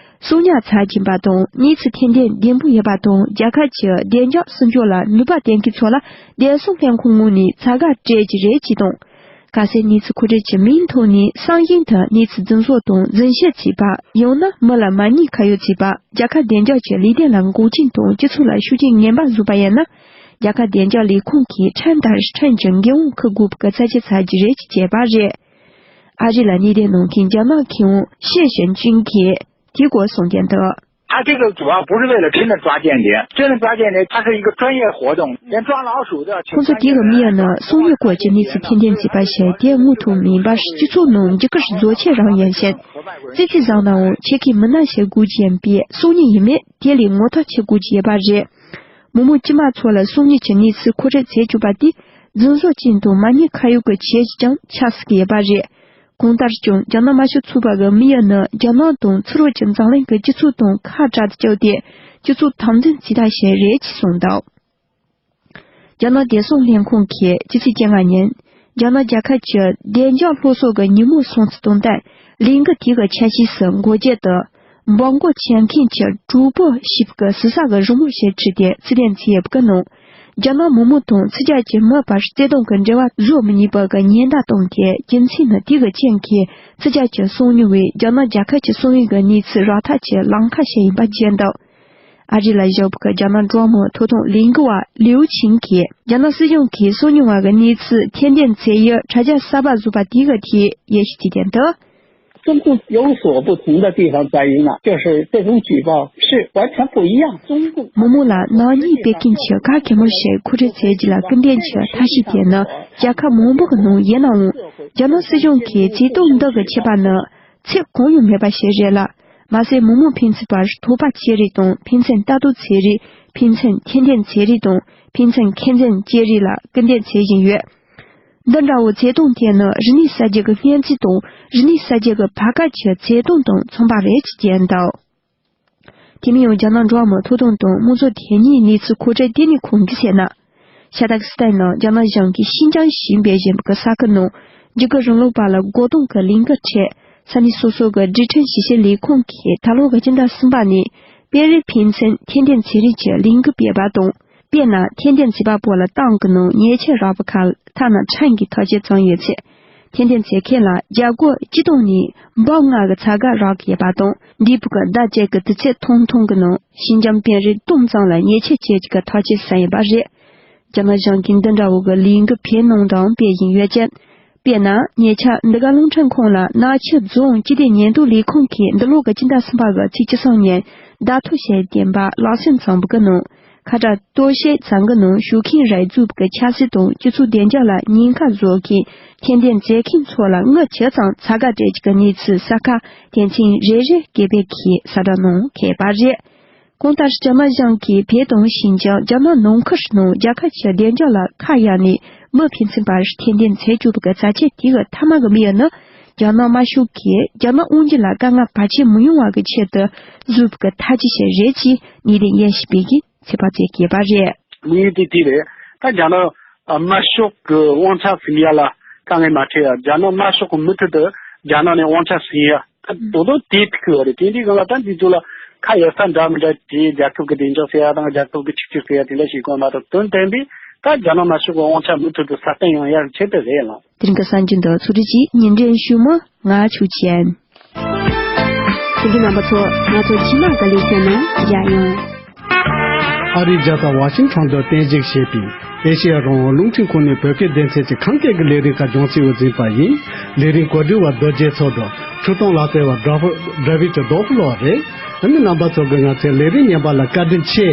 སྲུང་ཉར་བྱ་དགོས་པ་དང་གནས་ཚུལ་ཐེར་འདོན་བདེ་པོ་ཡོད་པ་དང་རྒྱལ་ཁབ་ཀྱི་བདེ་འཇགས་སྲུང་སྐྱོབ་ལ་ནུས་པ་ལྡན་མཁན་ཚོ་ལ་བདེ་སྲུང་ལྷན་ཁང་ངོས་ནས་བྱ་དགའ་སྤྲད་ཀྱི་རེད་ཅེས་དང་། གལ་སྲིད་གནས་ཚུལ་མཁོ་སྤྲོད་ཀྱི་མིང་ཐོག་ནས་གསང་ཞིང་དུ་གནས་ཚུལ་རྫུན་བཟོ་དང་རྫུན་བཤད་བྱས་པ་ཡང་ན་མི་ལ་མ་ཉེས་ཁ་གཡོག་བྱས་པ་རྒྱལ་ཁབ་བདེ་འཇགས་ཀྱི་ལས་དོན་ལ་འགོག་རྐྱེན་དང་སྤྱི་ཚོགས་ལ་ཤུགས་རྐྱེན་ངན་པ་བཟོས་པ་ཡིན་ན། རྒྱལ་ཁབ་བདེ་འཇགས་ལས་ཁུངས་ཀྱིས་ཁྲིམས་ལྟར་ཁྲིམས་ཀྱི་འགན་དབང་འཁུར་དགོས་པའི་ཚད་གཞི་ཚར་གྱི་རེད་ཅེས་བརྗོད་པ་རེད། ཨ་རི་ལ་གནས་སྡོད་གནང་མཁན་རྒྱ་ནག་མཁས་དབང་ཤེ་ཞན་ཅིང་གིས་དེའི་སྐོར་གསུངས་དོན་དུ། 他这个主要不是为了真的抓间谍，真的抓间谍，它是一个专业活动，连抓老鼠都要请专业的人。 ཁོང་ཚོ་དེ་གི་དམིགས་ཡུལ་ནི་སོ་ཉུལ་སྐོར་གྱི་གནས་ཚུལ་ཐེར་འདོན་བྱེད་པ་ཞིག་དེ་དངོས་ཐོག་མིན་པར། སྤྱི་ཚོགས་ནང་འཇིགས་སྐུལ་བཟོ་ཆེད་རང་ཡིན་ཞིང་། རྩིས་ཆ་བཟང་ནའང་ཆེད་མཁས་མི་སྣ་ཞིག་དགོས་ཀྱི་ཡིན་པས། སོ་ཉུལ་ཡིན་མིན་དེ་ལས་ངོ་ཐག་ཆོད་དགོས་ཀྱི་ཡོད་པ་རེད། མི་མང་དཀྱུས་མ་ཚོ་ལ་སོ་ཉུལ་གྱི་གནས་ཚུལ་མཁོ་སྤྲོད་བྱེད་བཅུག་པ་དེ་རྫུན་བཟོ་ཅན་དང་མ་ཉེས་ཁ་གཡོག་གི་ཆེད་ཀྱང་ཆགས་སྲིད་ཀྱི་ཡོད་པ་རེད། གང་ལྟར་ཀྱང་རྒྱ་ནག་དམར་ཤོག་ཚོགས་པ་གི་དམིགས་ཡུལ་ནི་རྒྱ་ནག་དང་ཕྱི་རོལ་གྱི་འཛམ་གླིང་གི་སྤྱི་ཚོགས་དང་ཁ་བྲལ་དུ་བསྐྱོད་དེ། སྤྱི་ཚོགས་དམ་འཛིན་བྱེད་ཐབས་ཤིག་རེད་ཅེས་གསུངས་འདུག་རྒྱ་ནག་བདེ་སྲུང་ལྷན་ཁང་གིས་ཕྱི་ཚེས་བཅོ་ལྔ་ཉིན། རྒྱ་ནག་རྒྱལ་ཁབ་ཀྱི་བདེ་འཇགས་སློབ་གསོ་གི་ཉིན་མོ་སྲུང་བརྩི་གཏོང་སྟངས་ལས་འགུལ་དེ་གི་ཆ་ཤས་སུ་འགོ་འབྱེད་དུ། འབོད་འགོ་བྱེད་མཁན་གྱི་གྲོགས་པོ་ཞེས་པའི་ཟུར་ཟ་གི་རི་མོ་ཞིག་བྲིས་ཏེ་རྩིས་ལེན་བྱས་ཡོད་པའི་ནང་། རྒྱ་ནག་མི་མང་དང་ཕྱི་རྒྱལ་གྱི་མི་བར་བརྩེ་དུང་གི་འབྲེལ་བ་བཟོ་མི་ཉན་པ་གི་ཉེན་བརྡ་བཏང་སྟེ། རྒྱུ་མཚན་ནི་དེ་གི་རྐྱེན་གྱིས་ཕྱི་རྒྱལ་གྱི་སོ་ཉུལ་བས་རྒྱ་ནག་རྒྱལ་ཁབ་ཀྱི་སོ་ཉུལ་གྱི་གནས་ཚུལ་རག་ཐབས་ཀྱི་ལམ་ཁ་ཞིག་ཡིན་པ་བརྗོད་འདུག་ཨ་རི་ལ་བཞུགས་པའི་རྒྱ་ནག་འགྲོ་བ་མིའི་ཐོབ་ཐང་ལས་འགུལ་བ་ལིའུ་ཆིང་གིས། རྒྱ་ནག་སྲིད་གཞུང་གིས་སོ་ཉུལ་བ་གི་གནས་ཚུལ་ཐེར་འདོན་བྱེད་ཡུལ་དྲ་རྒྱ་གསར་པ་བཟོས་པ་དེ་གི་ཐད་ཡིད་ཆེས་བྱེད་དོན་དུ། 中共有所不同的地方在于呢，就是这种举报是完全不一样。中共 མི་མང་ལ་ནག་ཉེས་སྤེལ་མཁན་གྱི་ག་གེ་མོ་ཞིག་མཁོ་སྤྲོད་བྱེད་རྒྱུ་ལ་སྐུལ་འདེད་ཀྱི་ཐབས་ཤེས་དེ་ནི་རྒྱལ་ཁབ་མང་པོ་གི་ནང་ཡིན་ནའང་། རྒྱ་ནག་སྲིད་གཞུང་གིས་བྱེད་སྟངས་འདི་གི་ཁྱད་པར་ནི་ཚད་གང་ཡང་མེད་པ་ཞིག་རེད་ལ། མ་ཟད་མི་མང་ཕན་ཚུན་བར་དོགས་པ་སྐྱེ་རིགས་དང་ཕན་ཚུན་ལྟ་རྟོག་བྱེད་རིགས། ཕན་ཚུན་ཐེར་འདོན་བྱེད་རིགས་དང་ཕན་ཚུན་ཁེ་འཛིན་སྐྱེ་རིགས་ལ་སྐུལ་འདེད་བྱེད་བཞིན་ཡོད། འདི་འདྲ་བོའི་བྱེད་སྟངས་དེ་ནི་རིག་གནས་གསར་བརྗེ་གི་སྔོན་རྩིས་དང་རིག་གནས་གསར་བརྗེ་གི་བར་སྐབས་ཀྱི་བྱེད་སྟངས་དང་མཚུངས་པ་རེད་ཅེས་བརྗོད་འདུག་དེ་མིན་ཡང་རྒྱ་ནག་འགྲོ་བ་མིའི་ཐོབ་ཐང་དང་དམངས་གཙོ་དོན་གཉེར་གནས་ཚུལ་མཁོ་སྤྲོད་ལྟེ་གནས་ཁང་གིས་བཤད་ན། ཤ་སྟག་སི་ཐན་ནང་རྒྱ་ནག་གཞུང་གིས་ཤིན་ཅང་ཞེས་འབོད་བཞིན་པའི་ས་ཁུལ་ནང་འཇིགས་སྐུལ་རིང་ལུགས་པ་ལ་རྒོལ་རྡུང་གི་ལས་འགུལ་ཁྲོད། ས་གནས་སོ་སོ་གི་སྒྲིག་ཁྲིམས་ཞིབ་བཤེར་ལས་ཁུངས་ཀྱིས་ད་ལོ་གི་སྤྱི་ཟླ་གསུམ་པ་ནས་དཔོན་རིགས་ཕན་ཚུན་ཐེར་འདོན་བྱེད་རིགས་ཀྱི་ལས་འགུལ་སྤེལ་བ་དང་། དཔེར་ན། ཐེར་འདོན་བྱེད་པ་པོ་ལ་ཏང་གི་ནང་ཉེས་ཆད་རག་པའི་ཁར་ཐ་ན་ཁྲིམས་ཀྱི་ཐག་གཅོད་ཙམ་ཡོད་ཚེ། ཐེར་འདོན་བྱེད་མཁན་ལ་རྒྱ་སྒོར་གཅིག་སྟོང་ནས་འབུམ་ལྔ་གི་ཚད་བརྒལ་རག་གི་ཡོད་པ་དང་། འདས་པའི་ཟླ་གཅིག་གི་དུས་ཚོད་ཐུང་ཐུང་གི་ནང་ཞི་འཇམ་དཔོན་རིགས་བདུན་ཙམ་ལ་ཉེས་ཆད་གཅོད་རྒྱུ་གི་ཐག་གཅོད་བྱས་ཡོད་པ་རེད། རྒྱ་ནག་གཞུང་གིས་འདི་འདྲ་བོ་གི་ལས་འགུལ་སྤེལ་གནང་དང་སྤེལ་བཞིན་ཡོད་ཅིང་། དཔེར་ན། ཉེ་ཆར་འདི་ག་རླུང་འཕྲིན་ཁང་ལ་ནག་ཆུ་རྫོང་སྤྱི་བདེ་ཉེན་རྟོག་ལས་ཁུངས་ཀྱིས་འདི་ལོ་གི་སྤྱི་ཟླ་གསུམ་པ་གི་ཚེས་བཅུ་གསུམ་ཉིན་བརྡ་ཐོ་ཞིག་བཏོན་པ་ལག་སོན་བྱུང་བ་གི་ནང་། ཁ་བྲལ་གཏོར་བཤིག་བྱེད་མཁན་ནང་ཞུགས་མཁན་རིགས་ཚོའི་གི་ཆབ་སྲིད་དང་སྤྱི་ཚོགས་བདེ་འཇགས་ལ་ཉེན་ཁ་བཟོ་མཁན་ཐེར་འདོན་བྱེད་མཁན་ཚོ་ལ་དངུལ་ཇི་ཙམ་ཚ་ག་སྤྲད་ཀྱི་གནས་ཚུལ་གསལ་ཁ་དོན་ཚན་རེ་རེ་བརྒྱད་པའི་གི་གསལ་བསྒྲགས་གནང་གི་ཡོད་པ་རེད། གང་ལྟར་རྒྱ་ནག་གཞུང་གིས་བོད་དང་ཤིན་ཅང་རྒྱ་ནག་ནང་ཁུལ་ནང་རྒྱལ་ཁབ་ཀྱི་བདེ་འཇགས་ལ་ཁ་གཡར་ནས་མི་ཕན་ཚུན་བར་ཐེར་འདོན་བྱེད་བཅུག་པའི་གི་བྱ་སྤྱོད་དེ་གི་མཐའ་མ་གི་དམིགས་ཡུལ་ནི། རྒྱ་ནག་དམར་ཤོག་གིས་རྒྱ་ནག་དབང་སྒྱུར་ལ་དཀའ་ངལ་བར་ཆད་མི་ཡོང་བ་གི་ཆེད་དུ་བཟོས་པའི་གི་ཐབས་ཇུས་ཤིག་རེད་ཅེས་ནི་ལིན་ཡན་ཞིག་པའི་གི་ཚོད་དཔག་བྱེད་ཀྱི་ཡོད་པ་རེད། དམིགས་ཡུལ་དེ་དེ་རེད། ད་རྒྱ་ནག་དམར་ཤོག་གི་དབང་ཆ་ཟིན་ཡ་ལ་དཀའ་ངལ་མ་འཕྲད་ཡ། རྒྱ་ནག་དམར་ཤོག་གི་མུ་མཐུད་དུ་རྒྱ་ནག་ནས་དབང་ཆ་ཟིན་ཡ། ད་དོ་དོ་དེ་ཐུག་གི་རེད། དེ་འདྲའི་སྒང་ལ་ད་འདི་ཚོ་ལ་ཁ་གཡར་ས་འདྲ་མི་འདྲ་དེ་རྒྱལ་ཁབ་ཀྱི་བདེ་འཇགས་ཟེར་ཡ་དང་རྒྱལ་ཁབ་ཀྱི་ཆིག་སྒྲིལ་ཟེར་ཡ་དེ་འདྲ་ཞིག་གོ་མ་གཏོགས། དོན་དམ་པའི་ད་རྒྱ་ནག་དམར་ཤོག་གི་དབང་ཆ་མུ་མཐུད་དུ་སྲ་བརྟན་ཡོང་ཡ་ཆེད་དུ་རེད་ལགས། དེ་རིང་གི་གསར་འགྱུར་འདི་ཚོགས་སྒྲིག་གིས་སྙན་སྒྲོན་ཞུས་མི་ང་ཆོས་ཅན། ཐེངས་འདིའི་རྣམ་པ་ཚོ། ང་ཚོ་རྗེས་མ་གི་ལེ་ཚན་ནང་མཇལ་ཡོང་། ཨ་རིའི་རྒྱལ་ས་ཝ་ཤིང་ཊོན་དུ་རྟེན་གཞི་བྱས་པའི་ཨེ་ཤེ་ཡ་རང་དབང་རླུང་འཕྲིན་ཁང་ནས་བོད་སྐད་སྡེ་ཚན་གྱི་ཁམས་སྐད་ཀྱི་ལས་རིམ་ཁག་སྦྱོང་བརྡར་འགོ་འཛིན་པ་ཡིན། ལས་རིམ་གོ་སྒྲིག་པ་རྡོ་རྗེ་མཚོ་དང་ཁྲིད་སྟོན་ལག་རྩལ་བ་སྒྲ་ཕུ་སྒྲ་བི་ཅི་རྡོ་ཕུ་ལོ་རེད། ཨ་ནི་རྣམ་པ་ཚོ་གིས་ང་ཚོའི་ལས་རིམ་ཉན་པ་ལ་བཀའ་དྲིན་ཆེ།